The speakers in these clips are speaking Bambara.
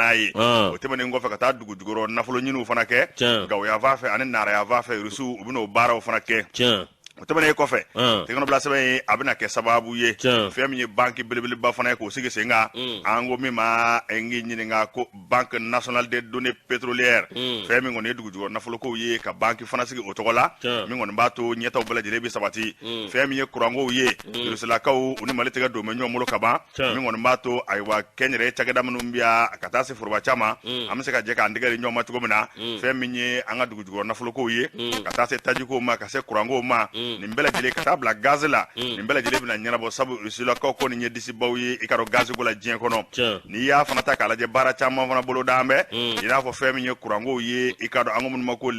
n'a ye. O tɛmɛnen kɔfɛ, ka taa dugu jukɔrɔ nafolo ɲiniw fana kɛ Gawo yanfan fɛ ani Nara yanfan fɛ, Rusiw u bɛna o baaraw fana kɛ. O tɛmɛnen kɔfɛ, tɛgɛnɔbila sɛbɛn ye, a bɛna kɛ sababu ye, fɛn min ye banki belebeleba fana ye k'o sigi sen kan, an ko min ma, n k'i ɲininka ko Banque nationale des données pétrolières. Fɛn min kɔni ye dugu jukɔrɔ nafolokow ye, ka banki fana sigi o tɔgɔ la, min kɔni b'a to ɲɛtaw bɛɛ lajɛlen bɛ sabati. Fɛn min ye kurankow ye, Rusilakaw u ni Mali tɛgɛ don bɛ ɲɔgɔn bolo ka ban, min kɔni b'a to, ayiwa, kɛnyɛrɛye cakɛda minnu bɛ yan ka taa se foroba ca ma, an bɛ se ka jɛ k'an tɛgɛ di ɲɔgɔn ma cogo min na. Fɛn min ye an ka dugu jukɔrɔ nafolokow ye, ka taa se tajikow ma, ka se kurankow ma, nin bɛɛ lajɛlen, ka taa bila gazi la, nin bɛɛ lajɛlen bɛna ɲɛnabɔ, sabu Rusilakaw kɔni ye disibaw ye, i ka dɔn, gaziko la diɲɛ kɔnɔ. N'i y'a fana ta k'a lajɛ, baara caman fana boloda an bɛ, i n'a fɔ fɛn min ye kurankow ye, i ka dɔn, an ko minnu ma ko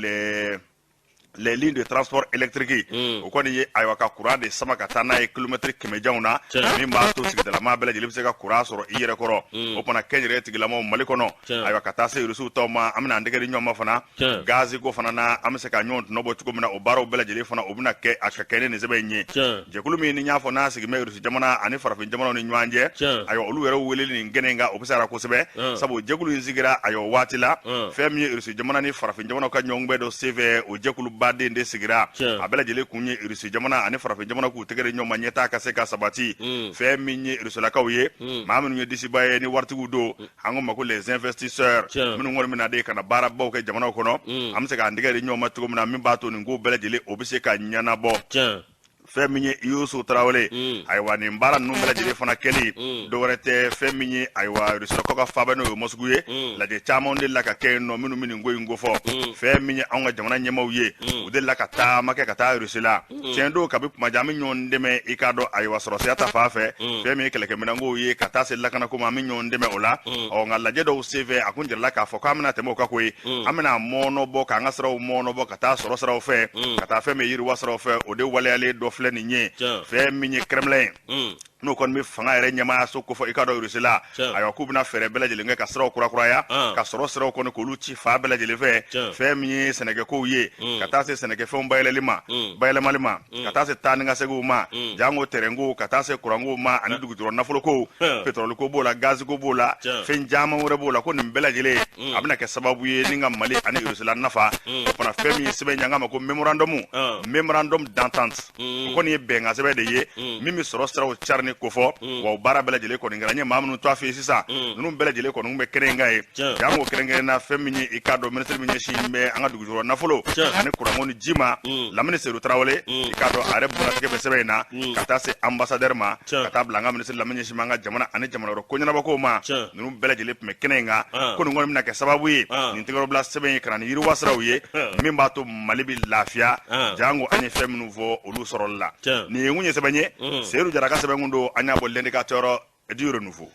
les lignes de transport électrique. O kɔni ye, ayiwa, ka courant de sama ka taa n'a ye kilomɛtiri 100 janw na, min b'a to sigidalamaa bɛɛ lajɛlen bɛ se ka courant sɔrɔ i yɛrɛ kɔrɔ. O fana, kɛnyɛrɛye tigilamaw Mali kɔnɔ, ayiwa, ka taa se Rusiw taw ma, an bɛna an tɛgɛ di ɲɔgɔn ma fana. Gazi ko fana na, an bɛ se ka ɲɔgɔn tɔnɔ bɔ cogo min na, o baaraw bɛɛ lajɛlen fana, o bɛna kɛ, a ka kɛ ni nin sɛbɛn in ye. Jɛkulu min ni n y'a fɔ n'a sigi bɛ Rusi jamana ani farafin jamanaw ni ɲɔgɔn cɛ, ayiwa, olu yɛrɛ weleli nin kɛnɛ in kan, o bɛ sara kosɛbɛ, sabu jɛkulu in sigira, ayiwa, waati la, fɛn min ye Rusi jamana ni farafin jamanaw ka ɲɔgɔnkunbɛn dɔ senfɛ, o jɛkulu baden de sigira. A bɛɛ lajɛlen kun ye Rusi jamana ani farafin jamana k'u tɛgɛ di ɲɔgɔn ma, ɲɛtaa ka se ka sabati. Fɛn min ye Rusilakaw ye, maa minnu ye disiba ye ni waritigiw don, an ko ma ko les investisseurs, minnu kɔni bɛna de ka na baarabaw kɛ jamanaw kɔnɔ, an bɛ se k'an tɛgɛ di ɲɔgɔn ma cogo min na, min b'a to nin ko bɛɛ lajɛlen, o bɛ se ka ɲɛnabɔ. Fɛn min ye Yusu Tarawele, ayiwa, nin baara ninnu bɛɛ lajɛlen fana kɛli, dɔwɛrɛ tɛ, fɛn min ye, ayiwa, Rusilakaw ka faaba, n'o ye Mɔsuku ye, lajɛ caman de la ka kɛ yen nɔ, minnu bɛ nin ko in kofɔ. Fɛn min ye anw ka jamana ɲɛmaaw ye, u delila ka taama kɛ ka taa Rusi la. Tiɲɛ don, kabi kuma jan, an bɛ ɲɔgɔn dɛmɛ, i k'a dɔn, ayiwa, sɔrɔsiya ta fan fɛ, fɛn min ye kɛlɛkɛminɛnkow ye, ka taa se lakanako ma, an bɛ ɲɔgɔn dɛmɛ o la. Ɔ nka lajɛ dɔw senfɛ, a kun jirala k'a fɔ k'an bɛna tɛmɛ o kan koyi, an bɛna mɔɔnɔbɔ k'an ka siraw mɔɔnɔbɔ ka taa sɔrɔ siraw fɛ, ka taa fɛn min ye yiriwa siraw fɛ. O de waleyalen dɔ filɛ nin ye. Fɛn min ye Kremlin ye, n'o kɔni bɛ fanga yɛrɛ ɲɛmaayaso kofɔ, i ka dɔn, Russie la, ayiwa, k'u bɛna fɛɛrɛ bɛɛ lajɛlen kɛ ka siraw kurakuraya, ka sɔrɔ siraw kɔni k'olu ci fan bɛɛ lajɛlen fɛ. Fɛn min ye sɛnɛkɛkow ye, ka taa se sɛnɛkɛfɛnw bayɛlɛli ma, bayɛlɛmali ma, ka taa se taa ni ka seginw ma, jango tɛrɛnkow, ka taa se kurankow ma, ani dugujukɔrɔ nafolokow, pétrole ko b'o la, gazi ko b'o la, fɛn caman wɛrɛ b'o la, ko nin bɛɛ lajɛlen a bɛna kɛ sababu ye ni ka Mali ani Russie la nafa. O fana, fɛn min ye sɛbɛn ye, an k'a ma ko mémorandum d'entente, o kɔni ye bɛnkan sɛbɛn de ye min bɛ sɔrɔ siraw carinni kofɔ. Wa o baara bɛɛ lajɛlen kɔni kɛra. N ye maa minnu to a fɛ yen sisan, ninnu bɛɛ lajɛlen kɔni bɛ kɛnɛ in kan ye, jango kɛrɛnkɛrɛn na, fɛn min ye, i k'a dɔn, minisiri min ɲɛsin bɛ an ka dugujukɔrɔ nafolo ani kuranko ni ji ma, Lamini Sedu Tarawele, i k'a dɔn, a yɛrɛ bugunnatigɛ bɛ sɛbɛn in na, ka taa se ambassadeur ma, ka taa bila an ka minisiri la min ɲɛsin bɛ an ka jamana ani jamana wɛrɛ ko ɲɛnabɔkow ma. Ninnu bɛɛ lajɛlen tun bɛ kɛnɛ in kan, ko nin kɔni bɛna kɛ sababu ye, nin tɛgɛnɔbila sɛbɛn in, ka na ni yiriwa siraw ye, min b'a to Mali bɛ lafiya, jango an ye fɛn minnu fɔ, olu sɔrɔli la. Nin ye kun ye sɛbɛn ye, Seyidu Jara ka sɛbɛn kun don, an y'a bɔ L'Indicateur du Renouveau.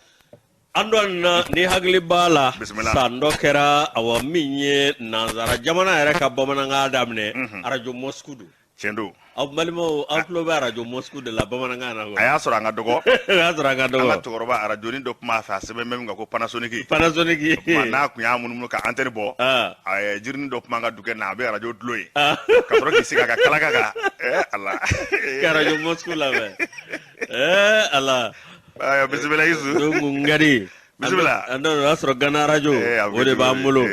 An dɔ na, ni hakili b'a la, san dɔ kɛra, awa, min ye nansara jamana yɛrɛ ka bamanankan daminɛ, arajo Moscou don. Tiɲɛ don. Aw balimaw, aw tulo bɛ arajo Moscou de la bamanankan na. A y'a sɔrɔ an ka dɔgɔ. A y'a sɔrɔ an ka dɔgɔ. An ka cɛkɔrɔba, arajoni dɔ tun b'a fɛ, a sɛbɛn bɛ min kan ko Panasonic. Panasonic. N'a tun y'a munumunu ka antenne bɔ, a ye jirinin dɔ tun b'an ka dukɛnɛ na, a bɛ arajo dulon yen, ka sɔrɔ k'i sigi a ka kalaka kan. Ala. Ka arajo Moscou lamɛn. Ala. Bisimila Isu. Donc ngadi. Bisimila. Non, o y'a sɔrɔ Gana arajo, o de b'an bolo.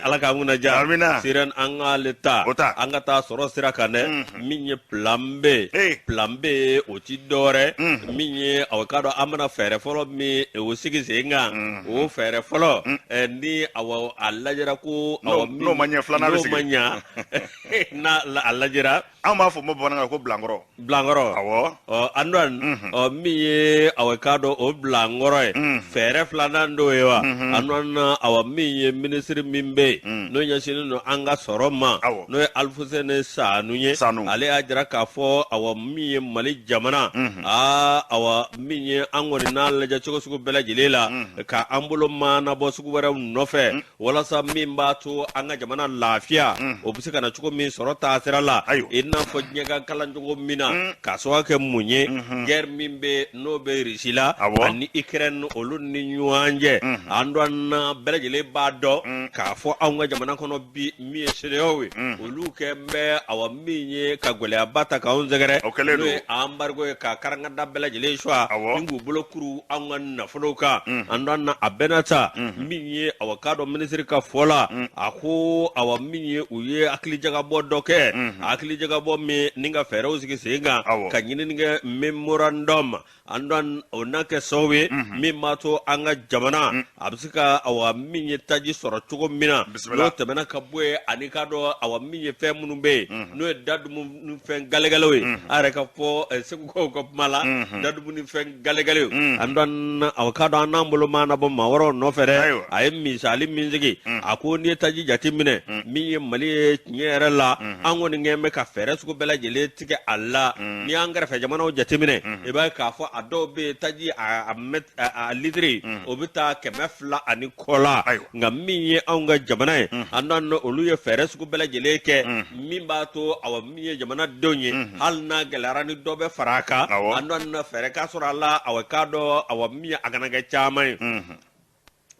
Ala k'an kunna diya. Amina. Sirène, an k'ale ta. O ta. An ka taa sɔrɔ sira kan dɛ. Min ye plan B. Plan B, o ti dɔwɛrɛ. Min ye, aw k'a dɔn, an bɛna fɛɛrɛ fɔlɔ min o sigi sen kan. O fɛɛrɛ fɔlɔ, ni awa a lajɛra ko awa n'o ma ɲɛ, filanan bɛ sigi. N'o ma ɲɛ, n'a a lajɛra. An b'a fɔ ma bamanankan ko bilankɔrɔ. Bilankɔrɔ. Awɔ. Ɔ, an dɔn, ɔ, min ye, awa, k'a dɔn, o bilankɔrɔ ye fɛɛrɛ filanan dɔ ye wa. An dɔn, awa, min ye minisiri min bɛ yen, n'o ɲɛsinnen don an ka sɔrɔ ma, n'o ye Alifuseni Sanu ye. Sanu. Ale y'a jira k'a fɔ, awa, min ye Mali jamana, aa, awa, min ye an kɔni n'a lajɛ cogo sugu bɛɛ lajɛlen la, ka an bolo maanabɔ sugu wɛrɛw nɔfɛ, walasa min b'a to an ka jamana lafiya, o bɛ se ka na cogo min sɔrɔ taasira la, i n'a fɔ diɲɛ ka kalan cogo min na, k'a sababu kɛ mun ye, guerre min bɛ, n'o bɛ Russie la ani Ukraine, olu ni ɲɔgɔn cɛ. An dɔn na, bɛɛ lajɛlen b'a dɔn. K'a fɔ anw ka jamana kɔnɔ bi, min ye CEDEAO ye, olu kɛ bɛ awa min ye ka gɛlɛyaba ta k'anw sɛgɛrɛ, n'o ye embargo ye, ka karankada bɛɛ lajɛlen suwa ni k'u bolo kuru anw ka nafolo kan. An dɔn na a bɛɛ n'a ta, min ye awa k'a dɔn minisiri ka fɔ la, a ko awa min ye u ye hakilijagabɔ dɔ kɛ, hakilijagabɔ min ni ka fɛɛrɛw sigi sen kan, ka ɲinini kɛ memorandum. An dɔn o na kɛ sababu ye min b'a to an ka jamana a bɛ se ka awa min ye taji sɔrɔ cogo min na. N'o tɛmɛna ka bɔ yen, ani k'a dɔn awa min ye fɛn minnu bɛ yen, n'o ye dadumunifɛn galɛgɛlɛw ye, a yɛrɛ ka fɔ segukaw ka kuma la, dadumunifɛn galɛgɛlɛw. An dɔn awa k'a dɔn an n'an bolo mana bɔ maa wɛrɛw nɔfɛ dɛ. A ye misali min sigi, a ko n'i ye taji jate minɛ, min ye Mali ye, tiɲɛ yɛrɛ la, an kɔni kɛn bɛ ka fɛɛrɛ sugu bɛɛ lajɛlen tigɛ a la. N'i y'an kɛrɛfɛ jamanaw jateminɛ, i b'a ye k'a fɔ a dɔw bɛ yen, taji a litiri o bɛ taa 200 ani kɔ la. Nka min ye anw ka jamana ye, an dɔn olu ye fɛɛrɛ sugu bɛɛ lajɛlen kɛ min b'a to awa min ye jamanadenw ye, hali n'a gɛlɛyara ni dɔ bɛ fara a kan, an dɔn fɛɛrɛ ka sɔrɔ a la, awa k'a dɔn awa min ye a kana kɛ caman ye.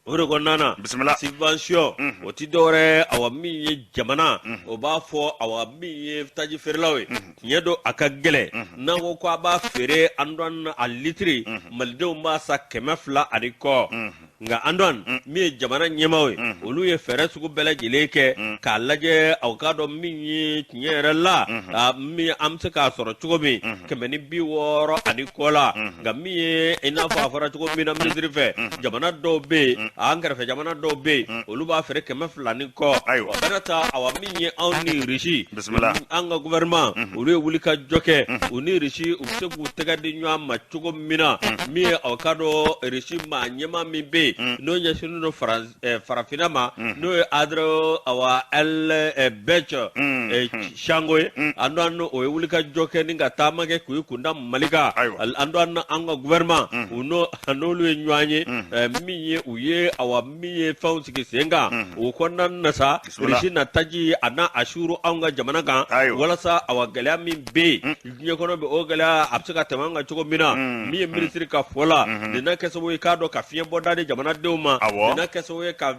O de kɔnɔna na, bisimila, subvention o ti dɔwɛrɛ, awa min ye jamana o b'a fɔ awa min ye taji feerelaw ye, tiɲɛ don a ka gɛlɛn, n'an ko ko a b'a feere, an dɔn a litiri malidenw b'a san 200 ani kɔ. Nka an dɔn min ye jamana ɲɛmaaw ye, olu ye fɛɛrɛ sugu bɛɛ lajɛlen kɛ k'a lajɛ, aw k'a dɔn min ye tiɲɛ yɛrɛ la, min an bɛ se k'a sɔrɔ cogo min 160 ani kɔ la. Nka min ye i n'a fɔ a fɔra cogo min na minisiri fɛ, jamana dɔw bɛ yen, an kɛrɛfɛ jamana dɔw bɛ yen, olu b'a feere 200 ni kɔ. O bɛɛ ta, awa min ye anw ni Russie, an ka gouvernement olu ye wuli ka jɔ kɛ, u ni Russie u bɛ se k'u tɛgɛ di ɲɔgɔn ma cogo min na. Min ye aw k'a dɔn Russie maa ɲɛmaa min bɛ yen, n'o ɲɛsinnen don farafinna ma, n'o ye André awa Elbech Tchango ye, an dɔn o ye wuli ka jɔ kɛ ni ka taama kɛ k'u kunda Mali kan. An dɔn an ka gouvernement u n'olu ye ɲɔgɔn ye, min ye u ye awa min ye fɛnw sigi sen kan. O kɔnɔna na sa, Russie na taji a na a suuru anw ka jamana kan, walasa awa gɛlɛya min bɛ yen diɲɛ kɔnɔ bi, o gɛlɛya a bɛ se ka tɛmɛ an kan cogo min na. Min ye minisiri ka fɔ la, nin na kɛ sababu ye k'a dɔn ka fiɲɛ bɔda di jamanadenw ma, nin na kɛ sababu ye ka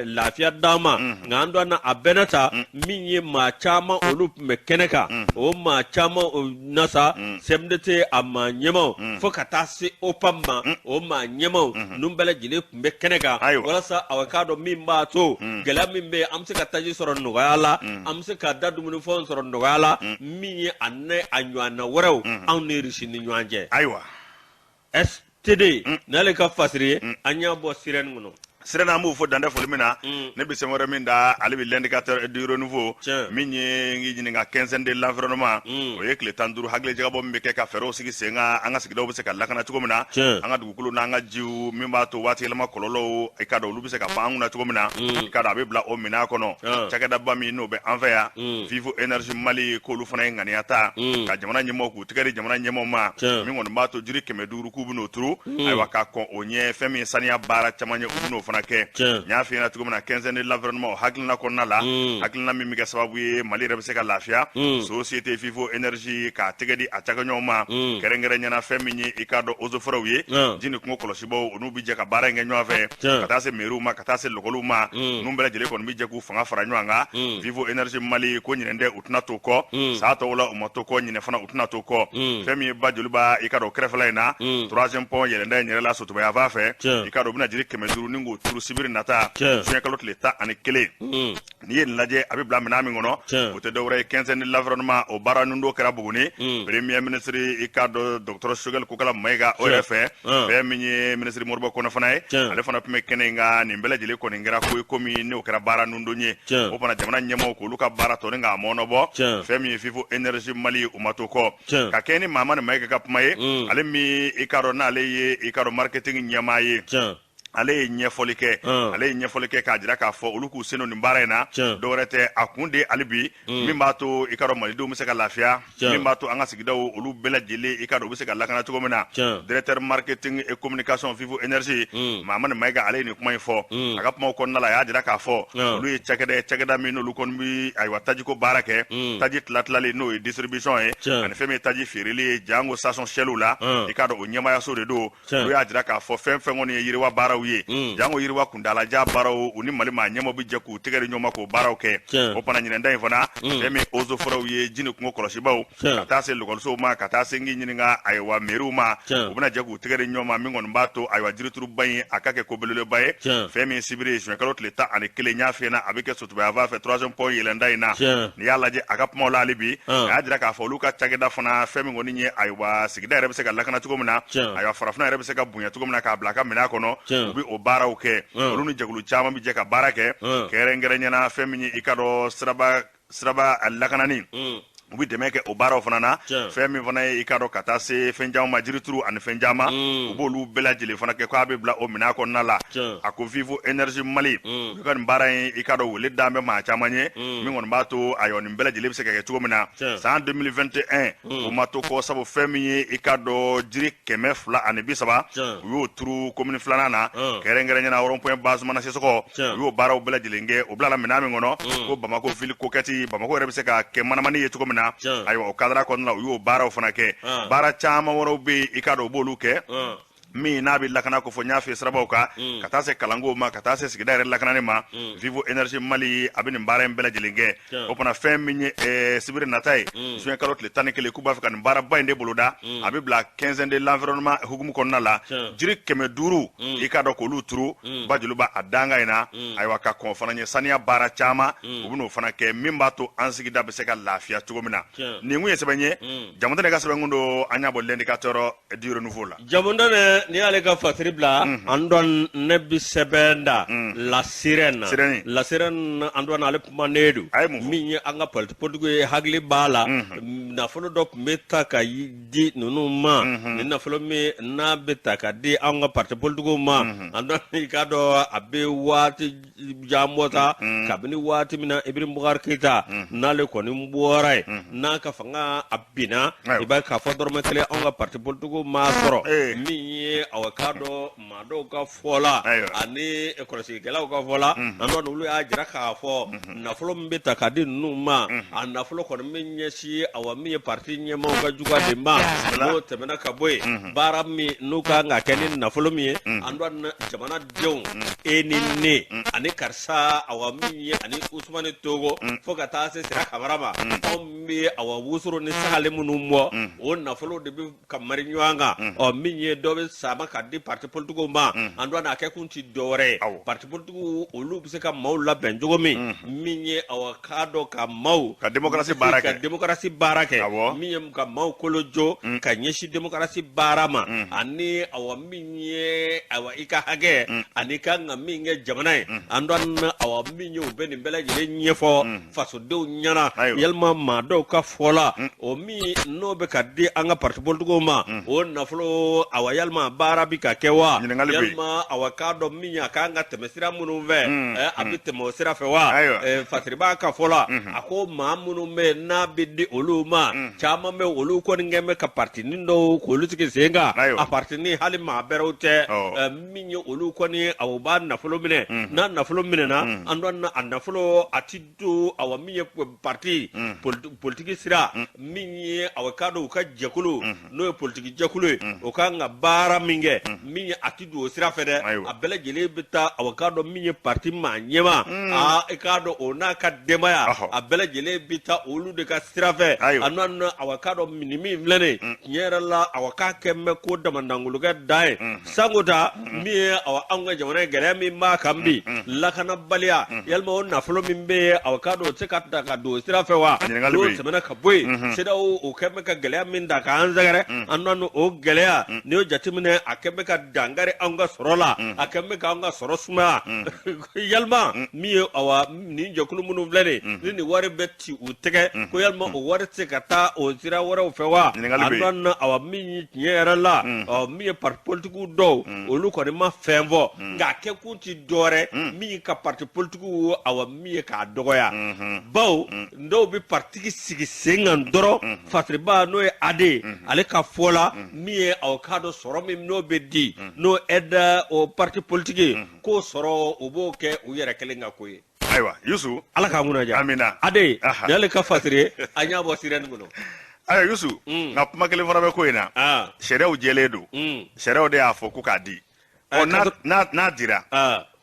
lafiya d'an ma. Nka an dɔn a bɛɛ n'a ta, min ye maa caman olu tun bɛ kɛnɛ kan, o maa caman na sa, CMDT a maa ɲɛmaaw fo ka taa se OPAM ma, o maa ɲɛmaaw ninnu bɛɛ lajɛlen tun bɛ kɛnɛ kan, walasa aw k'a dɔn min b'a to gɛlɛya min bɛ yen, an bɛ se ka taji sɔrɔ nɔgɔya la, an bɛ se ka da dumunifɛnw sɔrɔ nɔgɔya la, min ye a ne a ɲɔgɔnna wɛrɛw anw ni Russie ni ɲɔgɔn cɛ. Ayiwa. STD n'ale ka fasiri ye, an y'a bɔ Sirène kɔnɔ. Sirène, an b'o fɔ dantɛ foli min na. Ne bɛ sɛbɛn wɛrɛ min da, ale bɛ L'Indicateur du Renouveau. Min ye n k'i ɲininka, quinzaine de l'environnement, o ye tile 15 hakilijagabɔ min bɛ kɛ ka fɛɛrɛw sigi sen kan, an ka sigidaw bɛ se ka lakana cogo min na, an ka dugukolo n'an ka jiw, min b'a to waati yɛlɛma kɔlɔlɔw, i k'a dɔn olu bɛ se ka pan an kunna cogo min na. I k'a dɔn a bɛ bila o minɛn kɔnɔ. Cakɛdaba min n'o bɛ an fɛ yan, Vivo Energie Mali, k'olu fana ye ŋaniya ta ka jamana ɲɛmɔgɔw k'u tɛgɛ di jamana ɲɛmɔgɔw ma, min kɔni b'a to jiri 500 k'u bɛn'o turu. Ayiwa, ka kɔn o ɲɛ, fɛn min ye saniya baara caman ye, u bɛn'o fana kɛ. N y'a f'i ɲɛna cogo min na, quinzaine de l'environnement, o hakilina kɔnɔna la, hakilina min bɛ kɛ sababu ye Mali yɛrɛ bɛ se ka lafiya, société Vivo Energie k'a tɛgɛ di a cakɛɲɔgɔnw ma, kɛrɛnkɛrɛnyana fɛn min ye i k'a dɔn eaux et forêts ye, ji ni kungo kɔlɔsibaw, olu bɛ jɛ ka baara in kɛ ɲɔgɔn fɛ, ka taa se mairies ma, ka taa se lɔkɔliw ma, ninnu bɛɛ lajɛlen kɔni bɛ jɛ k'u fanga fara ɲɔgɔn kan. Vivo Energie Mali ko ɲinɛ tɛ, u tɛna to kɔ. San tɔw la u ma to kɔ, ɲinɛ fana u tɛna to kɔ. Fɛn min ye ba joliba, i k'a dɔn kɛrɛfɛla in na, troisième pont yɛlɛnda in yɛrɛ la, Sotuba yanfan fɛ, i k'a dɔn u bɛna jiri 500 ni k'o turu sibiri nata, juin kalo tile 11. N'i ye nin lajɛ, a bɛ bila minɛn min kɔnɔ, o tɛ dɔwɛrɛ ye quinzaine de l'environnement, o baara ninnu dɔ kɛra Buguni, premier ministre, i k'a dɔn docteur Choguel Kokala Mayiga, o yɛrɛ fɛ. Fɛn min ye ministre Modibo Kone fana ye, ale fana tun bɛ kɛnɛ in kan. Nin bɛɛ lajɛlen kɔni kɛra ko ye komi n'o kɛra baara nundon ye. O fana jamana ɲɛmɔgɔw k'olu ka baara tɔ ni k'a mɔɔnɔbɔ. Fɛn min ye Vivo Energie Mali, u ma to kɔ. Ka kɛ ni Mahamani Mayiga ka kuma ye, ale min i k'a dɔn n'ale ye i k'a dɔn marketing ɲɛmaa ye, ale ye ɲɛfɔli kɛ, ale ye ɲɛfɔli kɛ k'a jira k'a fɔ olu k'u sen don nin baara in na, dɔwɛrɛ tɛ, a kun de hali bi min b'a to i k'a dɔn malidenw bɛ se ka lafiya, min b'a to an ka sigidaw olu bɛɛ lajɛlen, i k'a dɔn u bɛ se ka lakana cogo min na. Directeur marketing et communication Vivo Energie, Mahamani Mayiga, ale ye nin kuma in fɔ. A ka kumaw kɔnɔna la, a y'a jira k'a fɔ olu ye cakɛda ye, cakɛda min n'olu kɔni bɛ ayiwa tajiko baara kɛ, taji tilatilali n'o ye distribution ye, ani fɛn min ye taji feereli ye, jango station Shell la, i k'a dɔn o ɲɛmaayaso de don. Olu y'a jira k'a fɔ fɛn fɛn kɔni ye yiriwa baaraw ye. ye jango yiriwa kuntaalajan baaraw u ni Mali maa ɲɛmaaw bɛ jɛ k'u tɛgɛ di ɲɔgɔn ma k'o baaraw kɛ. O fana ɲinɛnta in fana, fɛn min eaux et forêts ye, ji ni kungo kɔlɔsibaw, ka taa se lakɔlisow ma, ka taa se n k'i ɲininka, ayiwa, meriw ma, u bɛna jɛ k'u tɛgɛ di ɲɔgɔn ma, min kɔni b'a to, ayiwa, jirituruba in a ka kɛ ko belebeleba ye. Fɛn min sibiri zuwɛn kalo tile 11, n y'a f'i ɲɛna, a bɛ kɛ Sotuba fɛ, troisième pont yɛlɛnda in na. N'i y'a lajɛ a ka kumaw la hali bi, a y'a jira k'a fɔ olu ka cakɛda fana, fɛn min kɔni ye, ayiwa, sigida yɛrɛ bɛ se ka lakana cogo min na, ayiwa, farafinna yɛrɛ bɛ se ka bonya cogo min na k'a bila a ka minɛn kɔnɔ, u bɛ o baaraw kɛ. Olu ni jɛkulu caman bɛ jɛ ka baara kɛ, kɛrɛnkɛrɛnya fɛn min ye, i ka dɔn, siraba lakanani, u bɛ dɛmɛ kɛ o baaraw fana na. Fɛn min fana ye, i ka dɔn, ka taa se fɛn caman ma, jirituru ani fɛn caman, u b'olu bɛɛ lajɛlen fana kɛ k'a bɛ bila o minɛn kɔnɔna la. A ko Vivo Energy Mali, u ka nin baara in, i ka dɔn, wele dan bɛ maa caman ye, min kɔni b'a to, ayiwa, nin bɛɛ lajɛlen bɛ se ka kɛ cogo min na san 2021. O ma to kɔ, sabu fɛn min ye, i ka dɔn, jiri 230, u y'o turu komini filanan na, kɛrɛnkɛrɛnya na rond-point Bazumana Sisɔkɔ. U y'o baaraw bɛɛ lajɛlen kɛ. O bilala minɛn min kɔnɔ, ko Bamakɔ ville coquette, Bamakɔ yɛrɛ bɛ se ka kɛ manamani ye cogo min na, ayiwa, o cadre kɔnɔna la, u y'o baaraw fana kɛ. Baara caman wɛrɛw bɛ yen, i ka dɔn, u b'olu kɛ, min n'a bɛ lakana ko fɔ, n y'a f'i ye, sirabaw kan, ka taa se kalanko ma, ka taa se sigida yɛrɛ lakanani ma. Vivo Energy Mali a bɛ nin baara in bɛɛ lajɛlen kɛ. O fana, fɛn min ye sibiri nata ye, zuwɛn kalo tile 11, k'u b'a fɛ ka nin baaraba in de boloda. A bɛ bila quinzaine de l'environnement hukumu kɔnɔna la. Jiri 500, i k'a dɔn, k'olu turu Bajoliba a dankan in na, ayiwa, ka kɔn fana ɲɛ saniya baara caman, u bɛn'o fana kɛ, min b'a to an sigida bɛ se ka lafiya cogo min na. Nin kun ye sɛbɛn ye, Jamutɛnɛ ka sɛbɛn kun don, an y'a bɔ L'Indicateur du Renouveau la. Jamutɛnɛ, n'i y'ale ka fasiri bila, an dɔn ne bɛ sɛbɛn da La Sirène. La Sirène, an dɔn, ale kumanen don. Min ye an ka parti politique ye, hakili b'a la, nafolo dɔ tun bɛ ta ka di ninnu ma. Ni nafolo min n'a bɛ ta ka di an ka parti politique ma, an dɔn, i k'a dɔn, a bɛ waati jan bɔ sa, kabini waati min na Ibrahim Boubacar Keita n'ale kɔni bɔra yen, n'a ka fanga a binna, i b'a ye k'a fɔ dɔrɔmɛ kelen anw ka parti politique ma sɔrɔ. Min ye, awa, k'a dɔn, maa dɔw ka fɔ la ani kɔlɔsilikɛlaw ka fɔ la, an dɔn, olu y'a jira k'a fɔ nafolo min bɛ ta ka di ninnu ma, a nafolo kɔni bɛ ɲɛsin, awa, min ye parti ɲɛmaaw ka juguya de ma. N'o tɛmɛna ka bɔ yen, baara min n'u ka kan ka kɛ ni nafolo min ye, an dɔn, jamanadenw, e ni ne ani karisa, awa, min ye ani Usumani Togo, fo ka taa se Sira Kamara ma, anw bɛ, awa, wosoro ni sagale minnu bɔ, o nafolo de bɛ ka mari ɲɔgɔn kan. Ɔ, min ye dɔ bɛ sama ka di parti politigiw ma, an dɔn, a kɛ kun ti dɔwɛrɛ ye, parti politigiw olu bɛ se ka maaw labɛn cogo min, min ye, awa, k'a dɔn, ka maaw ka démocratie baara kɛ, ka démocratie baara kɛ, min ye ka maaw kolo jo ka ɲɛsin démocratie baara ma, ani, awa, min ye, awa, i ka hakɛ ani i ka kan ka min kɛ jamana ye. An dɔn, awa, min ye, u bɛ nin bɛɛ lajɛlen ɲɛfɔ fasodenw ɲɛna. Yalima maa dɔw ka fɔ la, o min n'o bɛ ka di an ka parti politigiw ma, o nafolo, awa, yalima baara bɛ ka kɛ wa? Yalima, awa, k'a dɔn, min ye a kan ka tɛmɛ sira minnu fɛ, a bɛ tɛmɛ o sira fɛ wa? Fasiriba ka fɔ la, a ko maa minnu bɛ yen n'a bɛ di olu ma, caman bɛ olu kɔni kɛn bɛ ka partinin dɔw k'olu sigi sen kan. A partinin hali maa bɛrɛw tɛ. Min ye olu kɔni, aw b'a nafolo minɛ. N'a nafolo minɛna, an dɔn, a nafolo a ti don, awa, min ye parti politiki sira, min ye, awa, k'a dɔn, u ka jɛkulu n'o ye politiki jɛkulu ye, o kan ka baara min kɛ, min ye a ti don o sira fɛ dɛ. A bɛɛ lajɛlen bɛ taa, awa, k'a dɔn, min ye parti maa ɲɛmaa, aa, i k'a dɔn, o n'a ka denbaya, a bɛɛ lajɛlen bɛ taa olu de ka sira fɛ. A n'a, awa, k'a dɔn, nin min filɛ nin ye, tiɲɛ yɛrɛ la, awa, k'a kɛ bɛ ko damandankolokɛ dan ye. Sanko ta min ye, awa, anw ka jamana ye, gɛlɛya min b'a kan bi, lakanabaliya, yalima o nafolo min bɛ yen, awa, k'a dɔn, o tɛ se ka ta ka don o sira fɛ wa? N'o tɛmɛna ka bɔ yen, CEDEAO o kɛ bɛ ka gɛlɛya min ta k'an sɛgɛrɛ, an nana o gɛlɛya, n'i y'o jateminɛ, a kɛ bɛ ka dankari anw ka sɔrɔ la, a kɛ bɛ k'an ka sɔrɔ sumaya. Yalima min ye, awa, nin jɛkulu minnu filɛ nin ni nin wari bɛ ci u tɛgɛ, ko yalima o wari tɛ se ka taa o sira wɛrɛw fɛ wa? A nana, awa, min ye tiɲɛ yɛrɛ la, min ye parti politikiw dɔw, olu kɔni ma fɛn fɔ, nka a kɛkun ti dɔwɛrɛ min ye ka parti politikiw, awa, min ye k'a dɔgɔya, bawo dɔw bɛ parti sigi sen kan dɔrɔn. Fasiriba n'o ye AD ye, ale ka fɔ la, min ye, aw k'a dɔn, sɔrɔ min n'o bɛ di, n'o aide o parti politique, k'o sɔrɔ u b'o kɛ u yɛrɛ kelen ka ko ye. Ayiwa Yusu. Ala k'an kunna diya. Amina. AD nin y'ale ka fasiri ye, an y'a bɔ Sirène kɔnɔ. Ayiwa Yusu, nka kuma kelen fana bɛ ko in na. Sariyaw jɛlen don, sariyaw de y'a fɔ ko k'a di. Ɔ, n'a dira,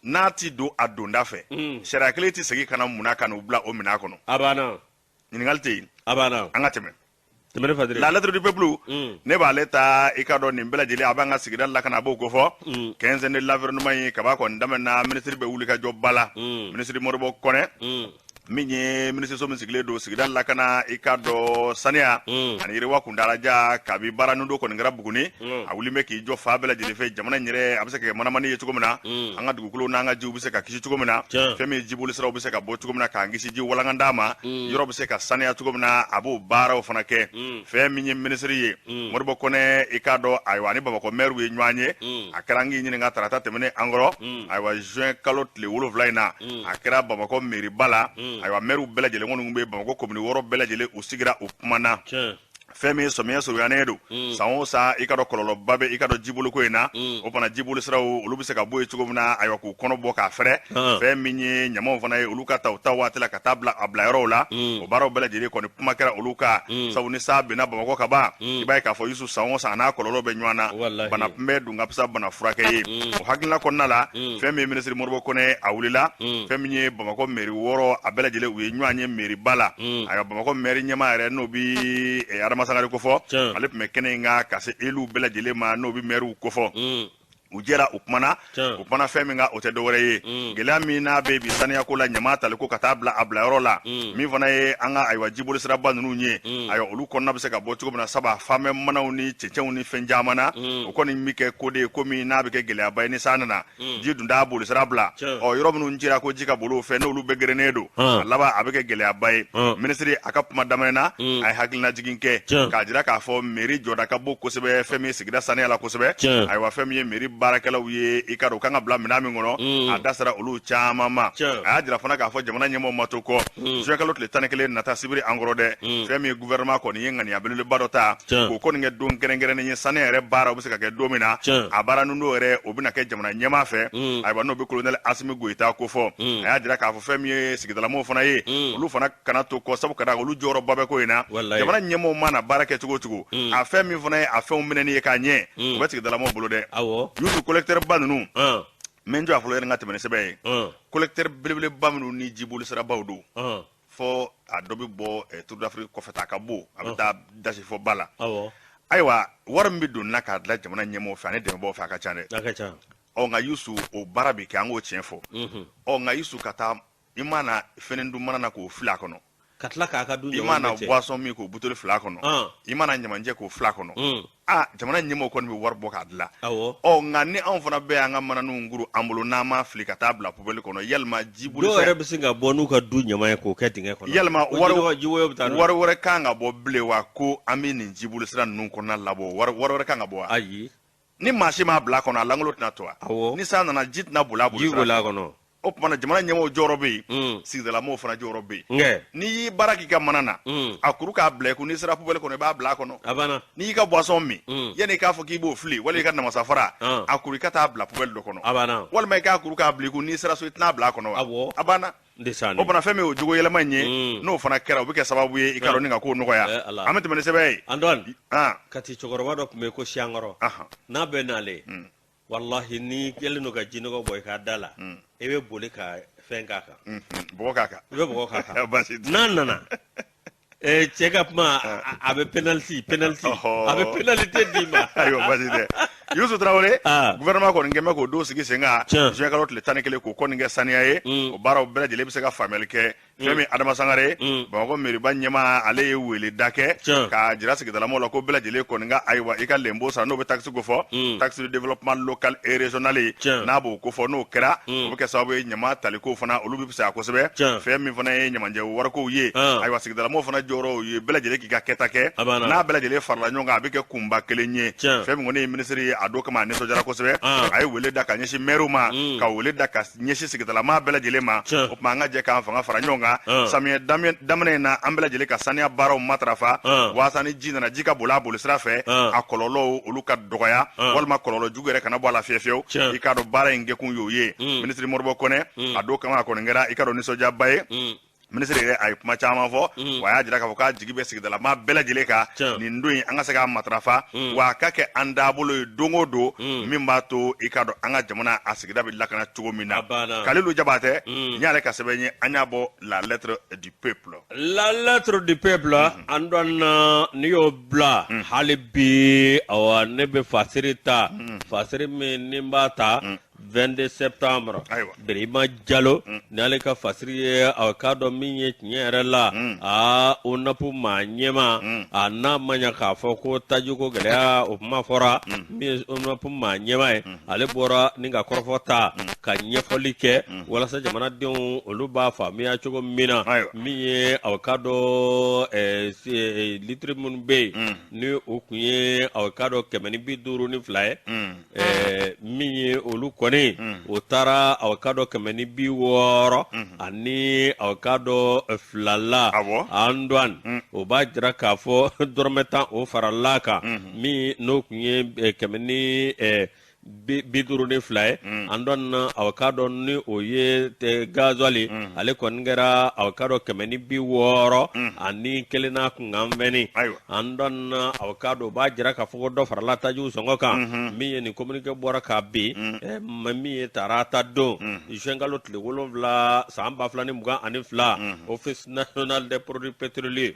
n'a ti don a donda fɛ, sariya kelen tɛ segin ka na mun na ka n'u bila o minɛn kɔnɔ? A banna. Ɲininkali tɛ yen. A banna. An ka tɛmɛ. Tɛmɛni Fadiri. La Lettre du Peuple, ne b'ale ta. I ka dɔn nin bɛɛ lajɛlen a b'an ka sigida lakana, a b'o kofɔ. Quinzaine de l'environnement ye kaba kɔni daminɛna, minisiri bɛ wuli ka jɔ ba la. Minisiri Modibo Kɔnɛ, min ye minisiriso min sigilen don sigida lakana, i ka dɔn saniya ani yiriwa kuntaalajan, kabi baara nudo kɔni kɛra Buguni, a wuli bɛ k'i jɔ fan bɛɛ lajɛlen fɛ. Jamana in yɛrɛ a bɛ se ka kɛ manamani ye cogo min na, an ka dugukolo n'an ka jiw bɛ se ka kisi cogo min na, fɛn min ye jiboli siraw bɛ se ka bɔ cogo min na k'an kisi ji walankanda ma, yɔrɔ bɛ se ka saniya cogo min na, a b'o baaraw fana kɛ. Fɛn min ye minisiri ye Modibo Kɔnɛ, i k'a dɔn, ayiwa, ani Bamakɔ mɛriw ye ɲɔgɔn ye. A kɛra an k'i ɲininka tarata tɛmɛnen an kɔrɔ, ayiwa, juin kalo tile 7 in na, a kɛra Bamakɔ meriba la. Ayiwa, mɛriw bɛɛ lajɛlen kɔni bɛ Bamakɔ komini 6 bɛɛ lajɛlen, u sigira, u kumana. Fɛn min ye sɔmiya surunyanen don, san o san, i ka dɔn kɔlɔlɔba bɛ i ka dɔn jiboliko in na. O fana jiboli siraw, olu bɛ se ka bɔ yen cogo min na, ayiwa, k'u kɔnɔ bɔ k'a fɛrɛ. Fɛn min ye ɲamaw fana ye, olu ka ta u ta waati la ka taa bila a bila yɔrɔw la. O baaraw bɛɛ lajɛlen kɔni, kuma kɛra olu kan, sabu ni san binna Bamakɔ ka ban, i b'a ye k'a fɔ Yusu, san o san a n'a kɔlɔlɔ bɛ ɲɔgɔn na. Bana kunbɛn dun ka fisa bana furakɛ ye. O hakilina kɔnɔna la, fɛn min ye minisiri Modibo Kɔnɛ, a wulila. Fɛn min ye Bamakɔ mɛri 6, a bɛɛ lajɛlen u ye ɲɔgɔn ye meriba la. Ayiwa, Bamakɔ mɛri ɲɛmaa yɛrɛ, n'o bi Adama Sangare kofɔ, ale tun bɛ kɛnɛ in kan ka se éluw bɛɛ lajɛlen ma, n'o bɛ mɛriw kofɔ. U jɛra, u kumana. U kumana fɛn min kan, o tɛ dɔwɛrɛ ye gɛlɛya min n'a bɛ bi saniyako la, ɲama tali ko ka taa bila a bilayɔrɔ la, min fana ye an ka, ayiwa, jiboli siraba ninnu ye, ayiwa, olu kɔnɔna bɛ se ka bɔ cogo min na, saba fan bɛ manaw ni cɛncɛnw ni fɛn caman na. O kɔni bɛ kɛ ko de ye, ko min n'a bɛ kɛ gɛlɛyaba ye ni san nana. Ji dun t'a boli sira bila. Ɔ, yɔrɔ minnu cira ko ji ka boli o fɛ, n'olu bɛɛ gerennen don, a laban a bɛ kɛ gɛlɛyaba ye. Minisiri a ka kuma daminɛ na, a ye hakilinajigin kɛ k'a jira k'a fɔ mairie jɔda ka bon kosɛbɛ fɛn min ye sigida saniya la kosɛbɛ. Ayiwa, fɛn min ye mairie baarakɛlaw ye, i ka dɔn u kan ka bila minɛn min kɔnɔ, a da sera olu caman ma. A y'a jira fana k'a fɔ jamana ɲɛmɔgɔw ma to kɔ. Juin kalo tile 11 nata, sibiri an kɔrɔ dɛ, fɛn min ye gouvernement kɔni ye ŋaniya belebeleba dɔ ta k'o kɔni kɛ don kɛrɛnkɛrɛnnen ye, saniya yɛrɛ baara bɛ se ka kɛ don min na. A baara ninnu yɛrɛ, o bɛna kɛ jamana ɲɛmaa fɛ, ayiwa, n'o bɛ colonel Asimi Goyita kofɔ. A y'a jira k'a fɔ fɛn min ye sigidalamɔgɔw fana ye, olu fana kana to kɔ, sabu ka da olu jɔyɔrɔba bɛ ko in na. Jamana ɲɛmɔgɔw mana baara kɛ cogo o cogo, a fɛn min fana ye a fɛnw minɛni ye k'a ɲɛ, o bɛ sigidalamɔgɔw bolo dɛ. Yusu, collecteur ba ninnu, n bɛ n jɔ a fɔlɔ yanni n ka tɛmɛ ni sɛbɛn ye. Collecteur belebeleba minnu ni jiboli sirabaw don, fɔ a dɔ bɛ bɔ Tour d'Afrique kɔfɛ ta, a ka bon, a bɛ taa dasi fɔ ba la. Ayiwa, wari min bɛ don na k'a dilan jamana ɲɛmɔgɔw fɛ ani dɛmɛbaaw fɛ, a ka ca dɛ. A ka ca. Ɔ, nka Yusu, o baara bɛ kɛ, an k'o tiɲɛ fɔ. Ɔ, nka Yusu, ka taa i mana fɛn dun mana na k'o fili a kɔnɔ, ka tila k'a ka du i mana boisson min k'o buteli fila kɔnɔ, i mana ɲamanjɛ k'o fila kɔnɔ, aa, jamana ɲɛmɔgɔw kɔni bɛ wari bɔ k'a dilan. Ɔ, nka ni anw fana bɛɛ y'an ka mananiw kuru an bolo, n'an m'a fili ka taa bila poubelle kɔnɔ, yalima jiboli dɔw yɛrɛ bɛ se ka bɔ n'u ka du ɲaman ye k'o kɛ dingɛ kɔnɔ. Yalima wari wɛrɛ kan ka bɔ bilen wa, ko an bɛ nin jiboli sira ninnu kɔnɔna labɔ, wari wɛrɛ kan ka bɔ wa? Ayi. Ni maa si m'a bila kɔnɔ, a lankolon tɛna to wa? Ni san nana, ji tɛna boli a boli sira kɔnɔ. O tuma na, jamana ɲɛmɔgɔw jɔyɔrɔ bɛ yen, sigidalamɔgɔw fana jɔyɔrɔ bɛ yen. N'i y'i baara k'i ka mana na, a kuru k'a bila i kun, n'i sera poubelle kɔnɔ, i b'a bila a kɔnɔ. A banna. N'i y'i ka boisson min, yanni i k'a fɔ k'i b'o fili walima i ka namasafara, a kuru i ka taa bila poubelle dɔ kɔnɔ. A banna. Walima i k'a kuru k'a bila i kun, n'i sera so, i tɛna bila a kɔnɔ wa? A banna. O fana fɛn min o jogo yɛlɛma in ye, n'o fana kɛra, o bɛ kɛ sababu ye, i ka dɔn ni ka ko nɔgɔya. An bɛ tɛmɛ ni sɛbɛn ye. Antoine, Kati cɛkɔrɔba dɔ tun bɛ yen ko Siyankɔrɔ, n'a bɛ nalen, walahi, n'i kɛlen don ka jinɔgɔ bɔ i ka da la, i bɛ boli ka fɛn k'a kan. Bɔgɔ k'a kan. I bɛ bɔgɔ k'a kan. Baasi tɛ. N'a nana, cɛ ka kuma, a bɛ penalty penalty, a bɛ pénalité d'i ma. Ayiwa, baasi tɛ. Yusu Tarawele, gouvernement kɔni kɛn bɛ k'o don sigi sen kan, juin kalo tile 11, k'o kɔni kɛ saniya ye. O baaraw bɛɛ lajɛlen bɛ se ka faamuyali kɛ. Fɛn min Adama Sangare, Bamakɔ meriba ɲɛmaa, ale ye weleda kɛ k'a jira sigidalamɔgɔw la ko bɛɛ lajɛlen kɔni ka, ayiwa, i ka lempo sara, n'o bɛ taxe ko fɔ, taxe de développement local et régional ye. N'a b'o ko fɔ, n'o kɛra, o bɛ kɛ sababu ye ɲama taliko fana, olu bɛ fisaya kosɛbɛ. Fɛn min fana ye ɲamanjɛ warikow ye, ayiwa, sigidalamɔgɔw fana jɔyɔrɔ ye bɛɛ lajɛlen k'i ka kɛta kɛ. N'a bɛɛ lajɛlen farala ɲɔgɔn kan, a bɛ kɛ kunba kelen ye. Fɛn min kɔni ye minisiri ye, a don kama a nisɔndiyara kosɛbɛ. A ye wele da ka ɲɛsin mɛriw ma, ka wele da ka ɲɛsin sigidalamaa bɛɛ lajɛlen ma. O tuma, an ka jɛ k'an fanga fara ɲɔgɔn kan samiyɛ daminɛ in na, an bɛɛ lajɛlen ka saniya baaraw matarafa, waasa ni ji nana, ji ka boli a boli sira fɛ, a kɔlɔlɔw olu ka dɔgɔya, walima kɔlɔlɔ jugu yɛrɛ kana bɔ a la fiyewu fiyewu. I k'a dɔn baara in kɛkun y'o ye. Minisiri Modibo Kɔnɛ, a don kama a kɔni kɛra, i k'a dɔn, nisɔndiyaba ye. Minisiri yɛrɛ a ye kuma caman fɔ, wa a y'a jira k'a fɔ k'a jigi bɛ sigidalamaa bɛɛ lajɛlen kan nin don in, an ka se k'a matarafa, wa a ka kɛ an taabolo ye don o don, min b'a to i k'a dɔn an ka jamana a sigida bɛ lakana cogo min na. Kalilu Jabatɛ n y'ale ka sɛbɛn ye, an y'a bɔ La Lettre du Peuple. La Lettre du Peuple, Antoine, n'i y'o bila hali bi, awa, ne bɛ fasiri ta, fasiri min ni n b'a ta 22 septembre. Birima Jalo ni ale ka fasiri ye, a k'a dɔn min ye tiɲɛ yɛrɛ la, aa, ONAP maa ɲɛmaa, a n'a ma ɲa k'a fɔ ko tajiko gɛlɛya o kuma fɔra, min ye ONAP maa ɲɛmaa ye, ale bɔra ni ka kɔrɔfɔ ta ka ɲɛfɔli kɛ walasa jamanadenw olu b'a faamuya cogo min na. Min ye a k'a dɔn litiri minnu bɛ yen ni o tun ye a k'a dɔn 152 ye, min ye olu kɔni o taara a k'a dɔn 162 a k'a dɔn la. Antoine, o b'a jira k'a fɔ dɔrɔmɛ 10 o farala kan, min n'o tun ye 152 ye. Antoine, a k'a dɔn ni o ye gasoil, ale kɔni kɛra a k'a dɔn 161 n'a kunkanfɛnni. Antoine, a k'a dɔn o b'a jira k'a fɔ ko dɔ farala tajiw sɔngɔ kan. Min ye nin communiqué bɔra k'a bin, min ye tarata don, juin kalo tile 7 san 2022, Office national des produits pétroliers,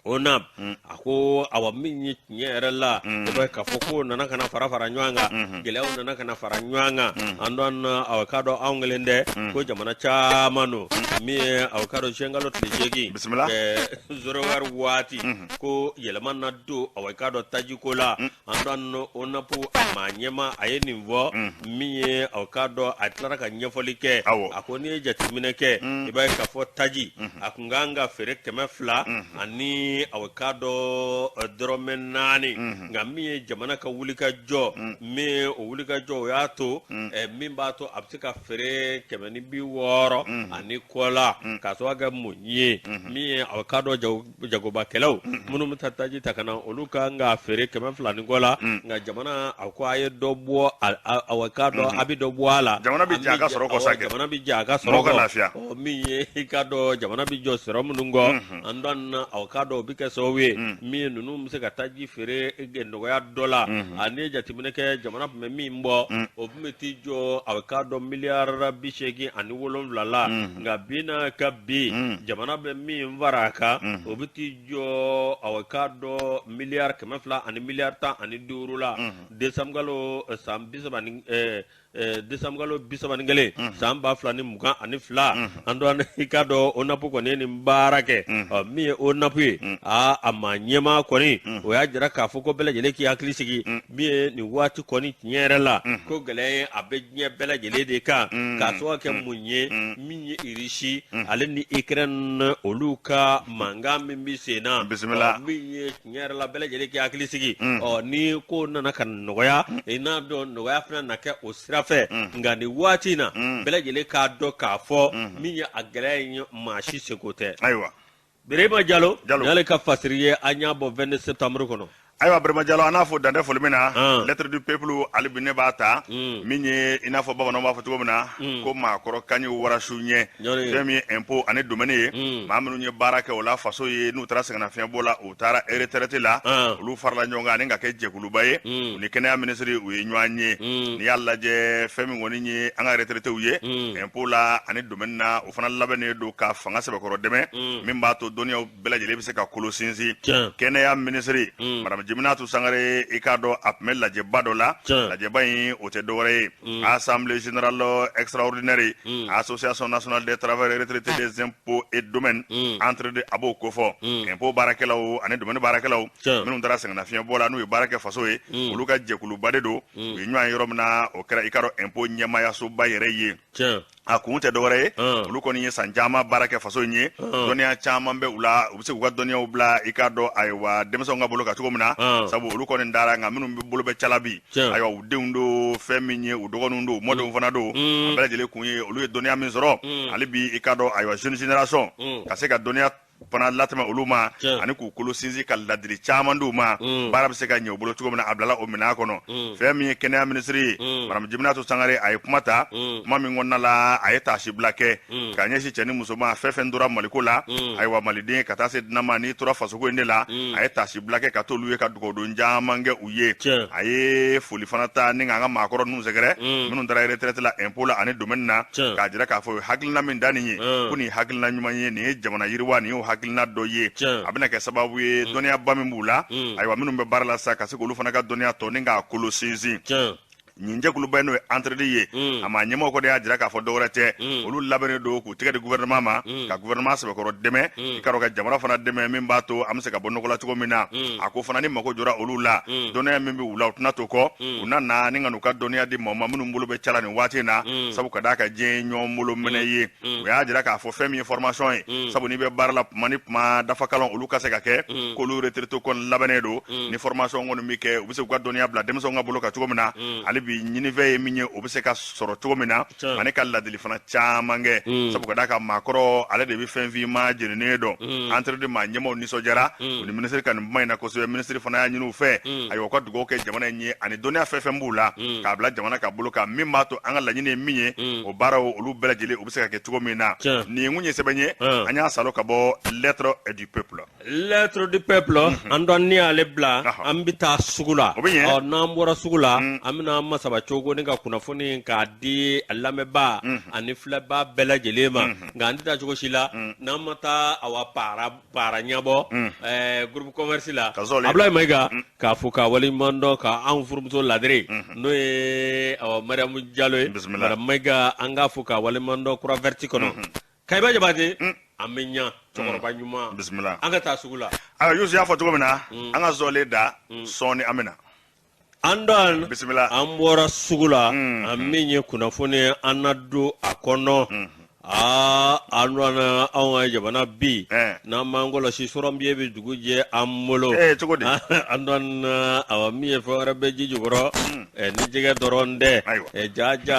ONAP, a ko awa, min ye tiɲɛ yɛrɛ la, i b'a ye k'a fɔ ko nana ka na fara fara ɲɔgɔn kan, gɛlɛyaw nana ka na fara ɲɔgɔn kan. Antoine, a k'a dɔn anw kelen tɛ ko, jamana caman don. Min ye a k'a dɔn juin kalo tile 8, 0 heure waati, ko yɛlɛma na don a k'a dɔn tajiko la. Antoine, ONAP a maa ɲɛma a ye nin fɔ. Min ye a k'a dɔn a tilara ka ɲɛfɔli kɛ, a ko n'i ye jateminɛ kɛ, i b'a ye k'a fɔ taji a tun kan ka feere 200 ani a k'a dɔn dɔrɔmɛ 4, nka min ye jamana ka wulikajɔ, min ye o wulikajɔ, o y'a to min b'a to a bɛ se ka feere 160 ani kɔ la. K'a sababu kɛ mun ye? Min ye a k'a dɔn jagobakɛlaw minnu bɛ taa taji ta ka na, olu ka kan ka feere 200 ni kɔ la, nka jamana a ko a ye dɔ bɔ, a k'a dɔn a bɛ dɔ bɔ a la. Jamana bɛ jɛ a ka sɔrɔ kɔ sa kɛ. Jamana bɛ jɛ a ka sɔrɔ kɔ, lafiya. Min ye i k'a dɔn jamana bɛ jɔ sɔrɔ minnu kɔ, Antoine, a k'a dɔn o bɛ kɛ sababu ye min ye ninnu bɛ se ka taji feere nɔgɔya dɔ la. A n'i ye jateminɛ kɛ, jamana tun bɛ min bɔ, o tun bɛ t'i jɔ a k'a dɔn miliyari 87 la, nka bi n'a ka bi, jamana bɛ min fara a kan, o bɛ t'i jɔ a k'a dɔn miliyari 200 ani miliyari 15 la. Décembre kalo san bi saba ni décembre kalo 31 san 2022, Antoine, i k'a dɔn ONAP kɔni ye nin baara kɛ. Min ye ONAP ye, aa, a maa ɲɛmaa kɔni o y'a jira k'a fɔ ko bɛɛ lajɛlen k'i hakili sigi. Min ye nin waati kɔni, tiɲɛ yɛrɛ la, ko gɛlɛya ye a bɛ diɲɛ bɛɛ lajɛlen de kan, k'a sababu kɛ mun ye? Min ye Irisi ale ni Ukraine olu ka mankan min bɛ sen na. Bisimila. Min ye tiɲɛ yɛrɛ la, bɛɛ lajɛlen k'i hakili sigi. Ɔ, ni ko nana ka nɔgɔya, i n'a dɔn nɔgɔya fana na kɛ o sira fɛ, nka nin waati in na, bɛɛ lajɛlen k'a dɔn k'a fɔ min ye a gɛlɛya in ye, maa si seko tɛ. Birima Jalo, n'ale ka fasiri ye, an y'a bɔ 22 septembre kɔnɔ. Ayiwa, Birima Jalo, an n'a fɔ dantɛ foli min na, Lettre du Peuple, hali bi ne b'a ta. Min ye i n'a fɔ bamananw b'a fɔ cogo min na ko maakɔrɔ kan ye warasu ɲɛ, fɛn min ye impôt ani domaine ye, maa minnu ye baara kɛ o la faso ye, n'u taara sɛgɛnnafiɲɛbɔ la, u taara retraite la, olu farala ɲɔgɔn kan ani ka kɛ jɛkuluba ye. U ni kɛnɛya minisiri u ye ɲɔgɔn ye. N'i y'a lajɛ, fɛn min kɔni ye an ka retraitéw ye impôt la ani domaine na, o fana labɛnnen don ka fanga sɛbɛkɔrɔ dɛmɛ, min b'a to dɔnniyaw bɛɛ lajɛlen bɛ se ka kolo sinsin. Kɛnɛya minisiri madame Jeminatu Sangare, i k'a dɔn a tun bɛ lajɛba dɔ la. Lajɛba in, o tɛ dɔwɛrɛ ye assemblée générale extraordinaire Association nationale des travailleurs retraités des impôts et domaines entre de, a b'o kofɔ impôt baarakɛlaw ani domaine baarakɛlaw minnu taara sɛgɛnnafiɲɛbɔ la, n'u ye baara kɛ faso ye, olu ka jɛkuluba de don. U ye ɲɔgɔn ye yɔrɔ min na, o kɛra i k'a dɔn impôt ɲɛmaayasoba yɛrɛ ye. A kun tɛ dɔwɛrɛ ye, olu kɔni ye san caman baara kɛ faso in ye, dɔnniya caman bɛ u la, u bɛ se k'u ka dɔnniyaw bila i k'a dɔn ayiwa denmisɛnw ka bolo kan cogo min na, sabu olu kɔni dara, nka minnu bɛ bolo bɛ cala bi, ayiwa, u denw don, fɛn min ye u dɔgɔninw don, u mɔdenw fana don. A bɛɛ lajɛlen kun ye olu ye dɔnniya min sɔrɔ, hali bi i k'a dɔn ayiwa jeune génération ka se ka dɔnniya fana latɛmɛ olu ma ani k'u kolo sinsin ka ladili caman d'u ma mm. baara bɛ se ka ɲɛ u bolo cogo min na a bilala o minɛn kɔnɔ mm. fɛn min ye kɛnɛya minisiri ye mm. madame Jeminatu Sangare a ye kuma ta kuma min kɔnɔna la a ye taasibila kɛ ka ɲɛsin cɛ ni muso ma fɛn fɛn tora maliko la ayiwa maliden ka taa se dunan ma n'i tora fasoko in de la a ye taasibila kɛ ka t'olu ye ka dugawudon caman kɛ u ye a ye foli fana ta ni k'an ka maakɔrɔ ninnu sɛgɛrɛ minnu taara retraite la impôt la ani domaine na k'a jira k'a fɔ hakilina min da nin ye ko nin ye hakilina ɲuman ye nin ye jamana yiriwa nin y'o hakilina dɔ ye a bɛna kɛ sababu ye dɔnniyaba min b'u la ayiwa minnu bɛ baara la sa ka se k'olu fana ka dɔnniya tɔ ni k'a kolo sinsin nin jɛkuluba in n'o ye Entraide ye a maa ɲɛmɔgɔ kɔni y'a jira k'a fɔ dɔwɛrɛ tɛ olu labɛnnen don k'u tɛgɛ di gouvernement ma ka gouvernement sɛbɛkɔrɔ dɛmɛ i k'a dɔn ka jamana fana dɛmɛ min b'a to an bɛ se ka bɔ nɔgɔ la cogo min na a ko fana ni mako jɔra olu la dɔnniya min bɛ u la u tɛna to kɔ u na na ni ka n'u ka dɔnniya di maaw ma minnu bolo bɛ ca la nin waati in na sabu ka d'a kan diɲɛ ye ɲɔgɔn bolo minɛ ye u y'a jira k'a fɔ fɛn min ye formation ye sabu n'i bɛ baara la tuma ni tuma dafakalan olu ka se ka kɛ k'olu retraité kɔni labɛnnen don ni formation kɔni bɛ kɛ u bɛ se k'u ka dɔnniya bila denmisɛnw ka bolo kan cogo min na hali bi ɲinifɛn ye min ye o bɛ se ka sɔrɔ cogo min na ani ka ladili fana caman kɛ sabu ka d'a kan maakɔrɔ ale de bɛ fɛn finman jeninen dɔn Entraide maa ɲɛmaaw nisɔndiyara u ni minisiri ka nin kuma in na kosɛbɛ minisiri fana y'a ɲini u fɛ ayiwa u ka dugawu kɛ jamana in ye ani dɔnniya fɛn fɛn b'u la k'a bila jamana ka bolo kan min b'a to an ka laɲini ye min ye o baaraw olu bɛɛ lajɛlen u bɛ se ka kɛ cogo min na nin kun ye sɛbɛn ye an y'a salo ka bɔ Lettre du peuple Lettre du peuple an dɔn ni y'ale bila an bɛ taa sugu la ɔ n'an bɔra sugu la an bɛna masaba cogo ni ka kunnafoni k'a di lamɛnbaa ani filɛbaa bɛɛ lajɛlen ma nka an tɛ taa cogo si la n'an ma taa awa para para ɲɛbɔ groupe commerce la Abulayi Mayiga k'a fo k'a waleɲuman dɔn ka anw furumuso ladiri n'o ye awa Mariyamu Jalo ye madame Mayiga an k'a fo k'a waleɲuman dɔn Croix Verte kɔnɔ Kayiba Jabate an bɛ ɲa cɛkɔrɔba ɲuman bisimila an ka taa sugu la ayiwa Yusu y'a fɔ cogo min na an ka zɔlen da sɔɔni an bɛ na an dɔn bisimila an bɔra sugu la an min ye kunnafoni an na don a kɔnɔ aa an dɔn anw ka jamana bi n'an m'an kɔlɔsi sɔrɔnbiye bɛ dugu jɛ an bolo cogo di an dɔn awa min ye fɛn wɛrɛ bɛ ji jukɔrɔ ni jɛgɛ dɔrɔn tɛ jaja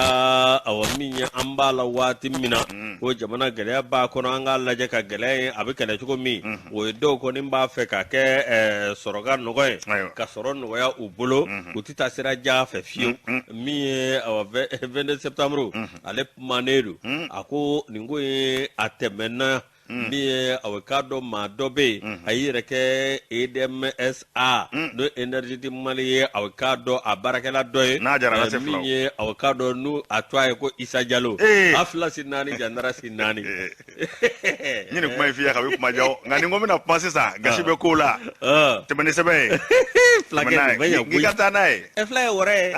awa min ye an b'a la waati min na ko jamana gɛlɛya b'a kɔnɔ an k'a lajɛ ka gɛlɛya in a bɛ kɛlɛ cogo min o ye dɔw kɔni b'a fɛ ka kɛ sɔrɔ ka nɔgɔ ye ka sɔrɔ nɔgɔya u bolo u tɛ taa sira jan fɛ fiyewu min ye awa 22 septembre ale kumanen don a ko nin ko in a tɛmɛna min ye awa k'a dɔn maa dɔ bɛ yen a y'i yɛrɛ kɛ EDMSA n'o ye Énergie du Mali ye awa k'a dɔn a baarakɛla dɔ ye n'a jara lase min ye awa k'a dɔn n'u a tɔgɔ ye ko Isa Jalo a fila si naani jandara si naani n ye nin kuma in f'i ye kabi kuma jan nka ni n ko n bɛna kuma sisan gasi bɛ ko la tɛmɛ ni sɛbɛn ye fulakɛ nin bɛ ɲɛ koyi k'i ka taa n'a ye fila ye wɔrɛ ye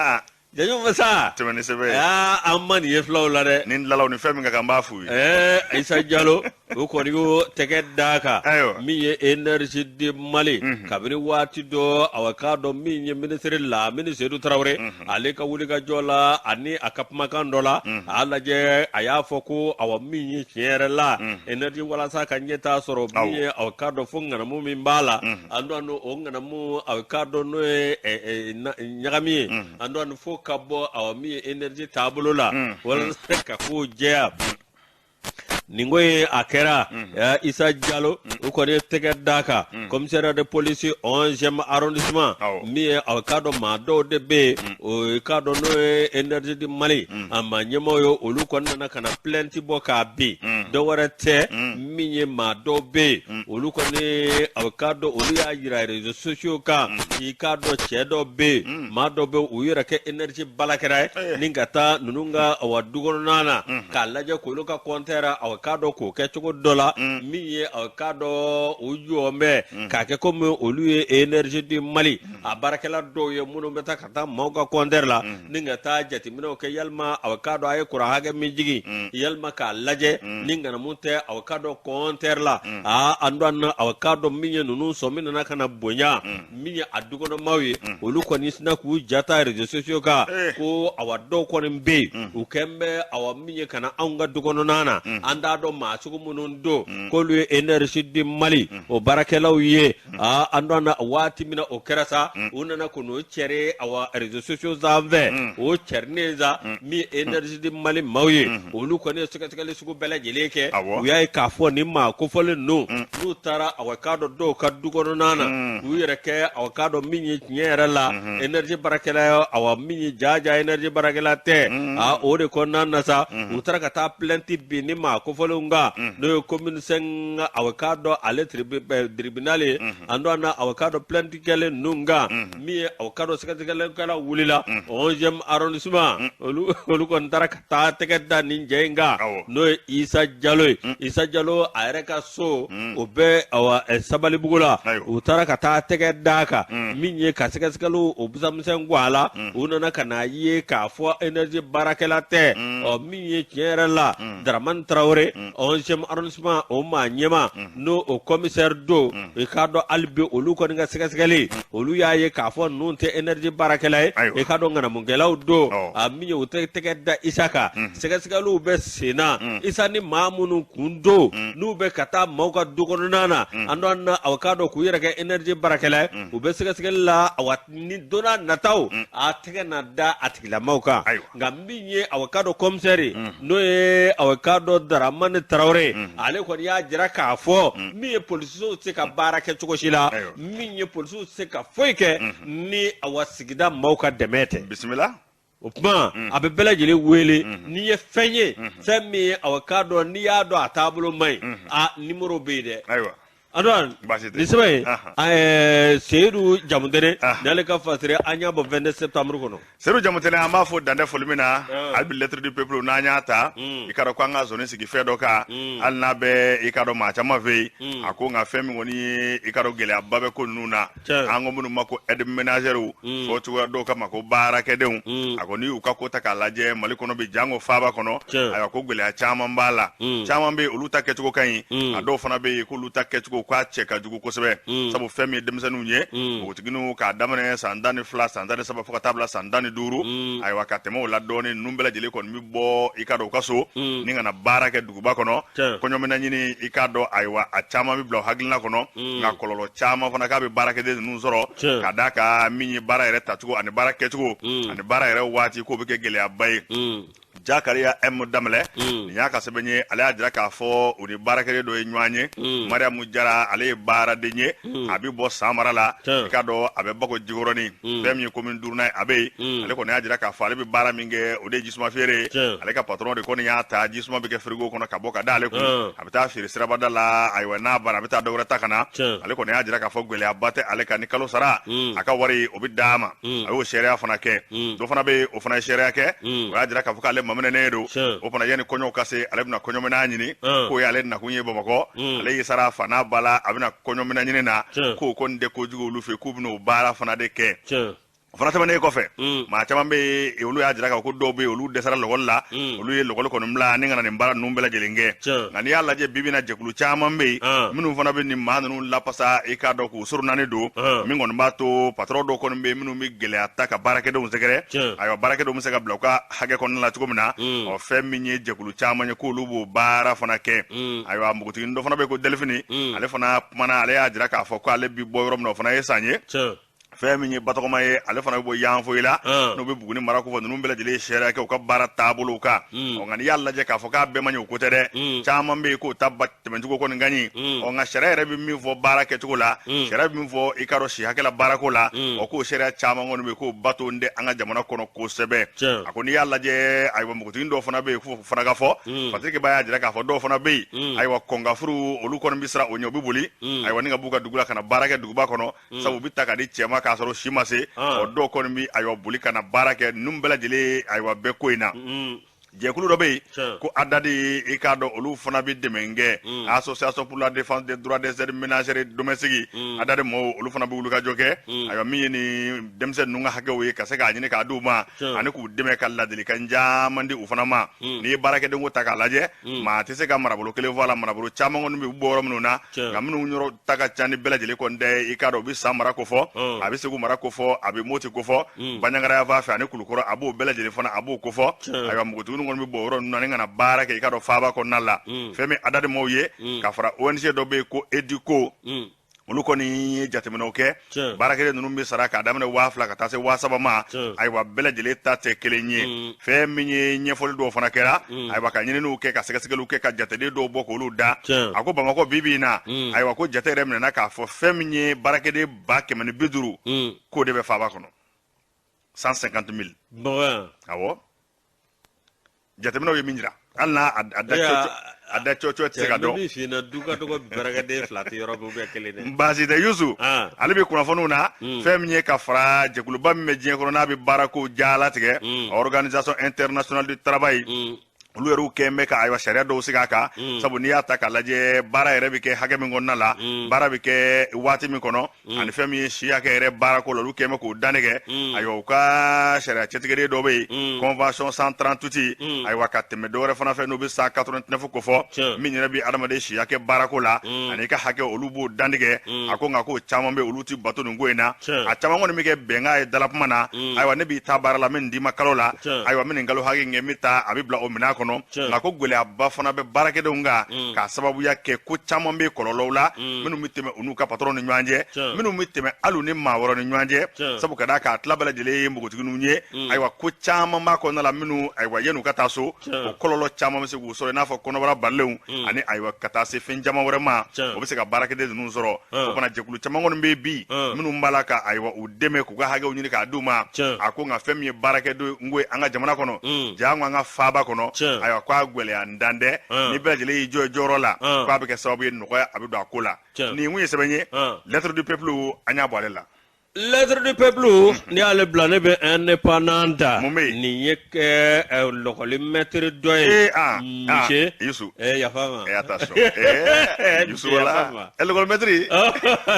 Jaɲɔ masa tɛmɛ ni sɛbɛn ye aa an ma nin ye filaw la dɛ ni n tilala u ni fɛn min ka kan n b'a f'u ye ɛɛ Isa Jalo o kɔni y'o tɛgɛ d'a kan ayiwa min ye Énergie du Mali kabini waati dɔ awa k'a dɔn min ye minisiri Lamini Sedu Tarawele ale ka wulikajɔ la ani a ka kumakan dɔ la a y'a lajɛ a y'a fɔ ko awa min ye tiɲɛ yɛrɛ la énergie walasa ka ɲɛtaa sɔrɔ min ye awa k'a dɔn fo ŋanamu min b'a la an dɔn o ŋanamu awa k'a dɔn n'o ye ɲagami ye an dɔn fo ka bɔ awa min ye énergie taabolo la walasa ka kow jɛya nin ko in a kɛra Isa Jalo o kɔni ye tɛgɛ d'a kan commissariat de police 11e arrondissement min ye a k'a dɔn maa dɔw de bɛ yen o k'a dɔn n'o ye énergie du Mali a maa ɲɛmaaw ye olu kɔni nana ka na plainte bɔ k'a bin dɔ wɛrɛ tɛ min ye maa dɔw bɛ yen olu kɔni a k'a dɔn olu y'a jira réseaux sociaux kan i k'a dɔn cɛ dɔ bɛ yen maa dɔ bɛ u yɛrɛ kɛ énergie baarakɛla ye ni ka taa ninnu ka awa du kɔnɔna na k'a lajɛ k'olu ka compteur awa k'a dɔn k'o kɛ cogo dɔ la min ye awa k'a dɔn u jɔlen bɛ k'a kɛ komi olu ye énergie du Mali a baarakɛla dɔw ye minnu bɛ taa ka taa maaw ka compteur la ni ka taa jateminɛw kɛ yalima awa k'a dɔn a ye kuran hakɛ min jigin yalima k'a lajɛ ni ŋanamu tɛ awa k'a dɔn compteur la aa an dɔn awa k'a dɔn min ye ninnu sɔmi nana ka na bonya min ye a dukɔnɔmaaw ye olu kɔni sinna k'u ja ta réseaux sociaux kan ko awa dɔw kɔni bɛ yen u kɛn bɛ awa min ye ka na anw ka du kɔnɔna na an t'a dɔn maa sugu minnu don k'olu ye énergie du Mali o baarakɛlaw ye. Aa, an dɔn na waati min na o kɛra sa, u nana ko n'o cɛri awa réseaux sociaux sanfɛ. O cɛrinen sa, min ye Énergie du Mali maaw ye, olu kɔni ye sɛgɛsɛgɛli sugu bɛɛ lajɛlen kɛ. U y'a ye k'a fɔ nin maa kofɔlen ninnu, n'u taara awa k'a dɔn dɔw ka du kɔnɔna na, u yɛrɛ kɛ awa k'a dɔn min ye tiɲɛ yɛrɛ la énergie baarakɛla ye, awa min ye jaja énergie baarakɛla tɛ. Aa, o de kɔnɔna na sa, u taara ka taa plainte bin nin maa kofɔlenw kan, n'o ye commune 5 awa k'a dɔn ale tribunal ye. An dɔn na awa k'a dɔn plainte kɛlen ninnu kan, min ye awa k'a dɔn sɛgɛsɛgɛlikɛla wulila 11e arrondissement, olu kɔni taara ka taa tɛgɛ da nin cɛ in kan, n'o ye Isa Jalo ye. Isa Jalo, a yɛrɛ ka so o bɛ awa Sabalibugu la. U taara ka taa tɛgɛ d'a kan, min ye ka sɛgɛsɛgɛliw o busamisɛn bɔ a la. U nana ka n'a ye k'a fɔ énergie baarakɛla tɛ. Ɔ, min ye tiɲɛ yɛrɛ la, Daramani Tarawele, 11e arrondissement o maa ɲɛmaa, n'o o commissaire don, i k'a dɔn hali bi olu kɔni ka sɛgɛsɛgɛli, olu y'a ye k'a fɔ ninnu tɛ énergie baarakɛla ye. I k'a dɔn ŋanamukɛlaw don. A min ye u tɛ tɛgɛ da Isa kan, sɛgɛsɛgɛliw bɛ sen na. Isa ni maa minnu kun don, n'u bɛ ka taa maaw ka du kɔnɔna na, an dɔn na aw k'a dɔn k'u yɛrɛ kɛ énergie baarakɛla ye, u bɛ sɛgɛsɛgɛli la. Awa, ni don n'a nataw, a tɛgɛ na da a tigilamaw kan. Nka min ye aw k'a dɔn commissaire, n'o ye aw k'a dɔn Daramani Tarawele, ale kɔni y'a jira k'a fɔ min ye polisiw tɛ se ka baara kɛ cogo si la, min ye polisiw tɛ se ka foyi kɛ ni awa sigida maaw ka dɛmɛ tɛ. Bisimila. O tuma a bɛ bɛɛ lajɛlen wele, n'i ye fɛn ye, fɛn min ye aw k'a dɔn n'i y'a dɔn a taabolo man ɲi, a nimoro bɛ yen dɛ. Antoine, Baasi tɛ. Nin sɛbɛn ye Seyidu Jamutɛnɛ n'ale ka fasiri, an y'a bɔ 22 septembre kɔnɔ. Seyidu Jamutɛnɛ, an b'a fɔ dantɛ foli min na. Hali bi Lettre du peuple n'an y'a ta, i k'a dɔn ko an ka zoni sigi fɛn dɔ kan, hali n'a bɛ i k'a dɔn maa caman fɛ yen, a ko nka fɛn min kɔni ye i k'a dɔn gɛlɛyaba bɛ ko ninnu na, an ko minnu ma ko aide ménagère, fɔ cogoya dɔw kama ko baarakɛdenw, a ko n'i y'u ka ko ta k'a lajɛ Mali kɔnɔ bi, jango faaba kɔnɔ, ayiwa, ko gɛlɛya caman b'a la. Caman bɛ yen, olu ta kɛcogo ka ɲi. A dɔw fana bɛ yen k'olu ta kɛcogo k'a cɛ ka jugu kosɛbɛ, sabu fɛn min ye denmisɛnninw ye, npogotigininw, k'a daminɛ san 12, san 13, fo ka taa bila san 15, ayiwa, ka tɛmɛ o la dɔɔnin, ninnu bɛɛ lajɛlen kɔni bɛ bɔ i k'a dɔn u ka so ni ka na baara kɛ duguba kɔnɔ. Kɔɲɔminɛn ɲini, i k'a dɔn, ayiwa, a caman bɛ bila u hakilina kɔnɔ, nka kɔlɔlɔ caman fana k'a bɛ baarakɛden ninnu sɔrɔ, ka d'a kan min ye baara yɛrɛ tacogo ani baara kɛcogo ani baara yɛrɛ waati, k'o bɛ kɛ gɛlɛyaba ye. Jakariya M Danbɛlɛ, nin y'a ka sɛbɛn ye. Ale y'a jira k'a fɔ u ni baarakɛden dɔ ye ɲɔgɔn ye, Mariamu Jara, ale ye baaraden ye, a bɛ bɔ San mara la, i k'a dɔn a bɛ Bako Jikɔrɔni, fɛn min ye commune duurunan ye, a bɛ yen. Ale kɔni y'a jira k'a fɔ ale bɛ baara min kɛ, o de ye jisuma feere ye. Ale ka patron de kɔni y'a ta, jisuma bɛ kɛ frigo kɔnɔ ka bɔ ka d'ale kun, a bɛ taa feere sirabada la. Ayiwa, n'a banna, a bɛ taa dɔ wɛrɛ ta ka na. Ale kɔni y'a jira k'a fɔ gɛlɛyaba tɛ ale kan, ni kalo sara, a ka wari o bɛ d'a ma. A y'o seereya fana kɛ. Dɔ fana bɛ yen, o fana ye seereya kɛ, o y'a jira k'a fɔ k'ale maminɛnen don. O fana, yanni kɔɲɔw ka se, ale bɛna kɔɲɔminɛn ɲini, k'o y'ale nakun ye Bamakɔ. Ale y'i sara fa n'a ba la, a bɛna kɔɲɔminɛn ɲini na, k'o kɔni tɛ kojugu olu fɛ, k'u bɛna o baara fana de kɛ. O fana tɛmɛnen kɔfɛ, maa caman bɛ yen, olu y'a jira k'a fɔ ko dɔw bɛ yen, olu dɛsɛra lɔgɔli la, olu ye lɔgɔli kɔni bila ni ka na nin baara ninnu bɛɛ lajɛlen kɛ. Nka n'i y'a lajɛ bi bi in na, jɛkulu caman bɛ yen minnu fana bɛ nin maa ninnu lapasa, i k'a dɔn k'u surunani don, min kɔni b'a to patɔrɔn dɔw kɔni bɛ yen minnu bɛ gɛlɛya ta ka baarakɛdenw sɛgɛrɛ. Ayiwa, baarakɛdenw bɛ se ka bila u ka hakɛ kɔnɔna la cogo min na. Ɔ, fɛn min ye jɛkulu caman ye, k'olu b'o baara fana kɛ. Ayiwa, npogotiginin dɔ fana bɛ yen ko Delphine, ale fana kumana. Ale y'a jira k'a fɔ ko ale bɛ bɔ yɔrɔ min na, o fana ye San ye. Fɛn min ye Batɔgɔma ye, ale fana bɛ bɔ Yanfoyila, n'o bɛ Buguni mara kofɔ. Ninnu bɛɛ lajɛlen ye seereya kɛ u ka baara taabolow kan. Ɔ, nka n'i y'a lajɛ k'a fɔ k'a bɛɛ man ɲi, o ko tɛ dɛ. Caman bɛ yen k'o ta ba tɛmɛcogo kɔni ka ɲi. Ɔ, nka sariya yɛrɛ bɛ min fɔ baara kɛcogo la, sariya bɛ min fɔ i k'a dɔn si hakɛ la baarako la, ɔ, k'o sariya caman kɔni bɛ yen k'o bato tɛ an ka jamana kɔnɔ kosɛbɛ. A ko n'i y'a lajɛ, ayiwa, npogotiginin dɔw fana bɛ yen k'o fana ka fɔ, Patrick Ba y'a jira k'a fɔ dɔw fana bɛ yen, ayiwa, kɔnkafuru, olu kɔni bɛ siran o ɲɛ, u bɛ boli, ayiwa, ni ka b'u ka dugu la ka na baara kɛ duguba kɔnɔ, sabu u bɛ ta ka di cɛ ma k'a sɔrɔ si ma se. Ɔ, dɔw kɔni bɛ, ayiwa, boli ka na baara kɛ. Ninnu bɛɛ lajɛlen, ayiwa, bɛɛ ko in na, jɛkulu dɔ bɛ yen ko ADAD, i k'a dɔn olu fana bɛ dɛmɛ kɛ, Association pour la défense des droits des aides ménagères et domestiques, ADAD mɔgɔw, olu fana bɛ wulikajɔ kɛ, ayiwa, min ye nin denmisɛn ninnu ka hakɛw ye, ka se k'a ɲini k'a d'u ma ani k'u dɛmɛ ka ladilikan caman di u fana ma. N'i ye baarakɛdenko ta k'a lajɛ, maa tɛ se ka marabolo kelen fɔ a la. Marabolo caman kɔni bɛ bɔ yɔrɔ minnu na, nka minnu yɔrɔ ta ka ca ni bɛɛ lajɛlen kɔni tɛ, i k'a dɔn u bɛ San mara kofɔ, a bɛ Segu mara kofɔ, a bɛ Moti kofɔ, Banjagara fan fɛ ani Kulukɔrɔ, a b'o bɛɛ lajɛlen fana, a b'o kofɔ. Ayiwa, npogotigininw kɔni bɛ bɔ yɔrɔ ninnu na ni ka na baara kɛ i k'a dɔn faaba kɔnɔna la fɛn min ADAD maaw ye ka fara ONG dɔ bɛ yen ko EDUCO olu kɔni ye jateminɛw kɛ baarakɛden ninnu bɛ sara k'a daminɛ 2000 ka taa se 3000 ma ayiwa bɛɛ lajɛlen ta tɛ kelen ye fɛn min ye ɲɛfɔli dɔw fana kɛra ayiwa ka ɲininiw kɛ ka sɛgɛsɛgɛliw kɛ ka jateden dɔw bɔ k'olu da a ko bamakɔ bi bi in na ayiwa ko jate yɛrɛ minɛna k'a fɔ fɛn min ye baarakɛden 150 000 k'o de bɛ faaba kɔnɔ 150 000. Awɔ, jateminɛw ye min jira, hali n'a a da a da cɔcɔ tɛ se ka dɔn. Min f'i ɲɛna, du ka dɔgɔ baarakɛden fila tɛ yɔrɔ min, ou bien kelen dɛ. Baasi tɛ, Yusu. Ale bɛ kunnafoniw na fɛn min ye ka fara jɛkuluba min bɛ diɲɛ kɔnɔ n'a bɛ baarako jalatigɛ, Organisation internationale du travail, olu yɛrɛw kɛn bɛ ka ayiwa sariya dɔw sigi a kan, sabu n'i y'a ta k'a lajɛ, baara yɛrɛ bɛ kɛ hakɛ min kɔnɔna la, baara bɛ kɛ waati min kɔnɔ, ani fɛn min ye si hakɛ yɛrɛ baarako la, olu kɛn bɛ k'o dantigɛ. Ayiwa, u ka sariya cɛtigɛden dɔ bɛ yen, convention 138, ayiwa, ka tɛmɛ dɔwɛrɛ fana fɛ n'o bɛ 189 kofɔ, min yɛrɛ bɛ adamaden si hakɛ baarako la ani i ka hakɛ, olu b'o dantigɛ. A ko nka k'o caman bɛ, olu ti bato nin ko in na. A caman kɔni bɛ kɛ bɛnkan ye dalakuma na. Ayiwa, ne b'i ta baara la, n bɛ nin d'i ma kalo la, ayiwa, n bɛ nin kalo hakɛ in kɛ, n bɛ taa, a bɛ bila o minɛn kɔnɔ. Nka ko gɛlɛyaba fana bɛ baarakɛdenw kan, k'a sababuya kɛ ko caman bɛ kɔlɔlɔw la minnu bɛ tɛmɛ u n'u ka patɔrɔn ni ɲɔgɔn cɛ, minnu bɛ tɛmɛ hali u ni maa wɛrɛ ni ɲɔgɔn cɛ, sabu ka d'a kan a tila bɛɛ lajɛlen ye npogotigininw ye. Ayiwa, ko caman b'a kɔnɔna la minnu, ayiwa, yan'u ka taa so, o kɔlɔlɔ caman bɛ se k'u sɔrɔ, i n'a fɔ kɔnɔbara balilenw ani ayiwa ka taa se fɛn caman wɛrɛ ma, o bɛ se ka baarakɛden ninnu sɔrɔ. O fana jɛkulu caman kɔni bɛ bi minnu b'a la ka ayiwa u dɛmɛ k'u ka hakɛw ɲini k'a d'u ma. A ko nka fɛn min ye baarakɛden ko ye an ka jamana kɔnɔ, janko an ka faaba kɔnɔ, ayiwa, k'a gɛlɛya dan tɛ. Ni bɛɛ lajɛlen y'i jɔ i jɔyɔrɔ la, k'a bɛ kɛ sababu ye nɔgɔya a bɛ don a ko la. Nin kun ye sɛbɛn ye, Lettre du peuple, an y'a bɔ ale la. Lettre du peuple, n'i y'ale bila, ne bɛ Indépendant ta. Mun bɛ yen? Nin ye kɛ lɔkɔli mɛtiri dɔ ye. Ee, ah. Monsieur. Yusu. Eh, yafa ma. Eh, attention, eh, Yusu, wala lɔkɔli mɛtiri.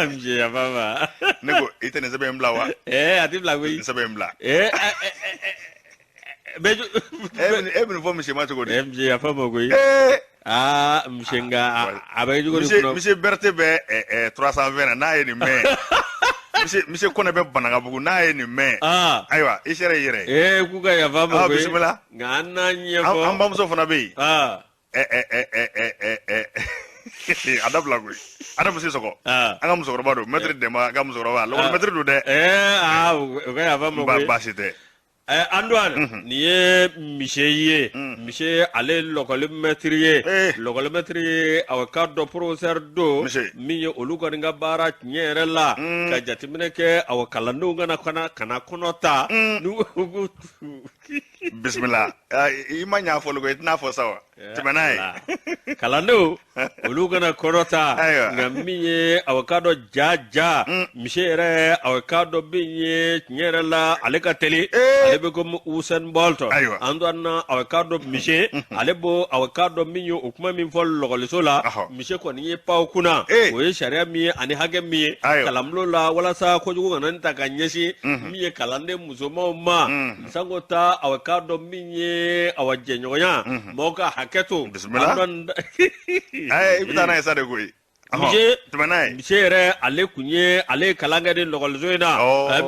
Monsieur, yafa ma. Ne ko i tɛ nin sɛbɛn in bila wa? Eh, a tɛ bila koyi. Nin sɛbɛn in bila. Eh, bɛ E bɛ nin fɔ monsieur ma cogo di? Eh, monsieur, yafa ma koyi. Eh. Aa, monsieur, nka a bɛ cogo di? Monsieur, monsieur Berthe bɛ 320 na, n'a ye nin mɛn. Monsieur Kɔnɛ bɛ Banankabugu, n'a ye nin mɛn. Ayiwa, i sera i yɛrɛ ye. Ee, k'u ka yafa ma koyi. Bisimila. Nka an n'a ɲɛfɔ. An bamuso fana bɛ yen. Ɛ ɛ ɛ ɛ ɛ ɛ ɛ a dabila koyi. Adamu Sisɔkɔ. An ka musokɔrɔba don, maître Dɛnba ka musokɔrɔba, lɔkɔli mɛtiri don dɛ. Ee, aa, u ka yafa ma koyi. Baasi tɛ. Antoine, nin ye monsieur ye, monsieur ale ye lɔkɔli mɛtiri ye. Lɔkɔli mɛtiri ye, aw k'a dɔn professeur don min ye olu kɔni ka baara tiɲɛ yɛrɛ la ka jateminɛ kɛ, aw kalandenw kana kɔnɔ ta. Bisimila, i ma ɲa fɔli kɔ, i tɛna fɔ sa wa? Tɛmɛ n'a ye. Kalandenw olu kana kɔnɔ ta, nka min ye aw k'a dɔn ja ja monsieur yɛrɛ, aw k'a dɔn min ye tiɲɛ yɛrɛ la, ale ka teli, ale bɛ komi Usain Bolt. Antoine na, aw k'a dɔn monsieur ale b'o, aw k'a dɔn min ye o kuma min fɔ lɔkɔliso la, monsieur kɔni ye pan kunna. O ye sariya min ye ani hakɛ min ye kalanbulon la, walasa kojugu kana nin ta ka ɲɛsin min ye kalanden musomanw ma, sanko ta aw k'a dɔn min ye awa jɛɲɔgɔnya, mɔgɔw ka hakɛ to. Bisimila, i bɛ taa n'a ye sa de koyi. Monsieur, tɛmɛ n'a ye. Monsieur yɛrɛ, ale kun ye, ale ye kalan kɛ nin lɔkɔliso in na.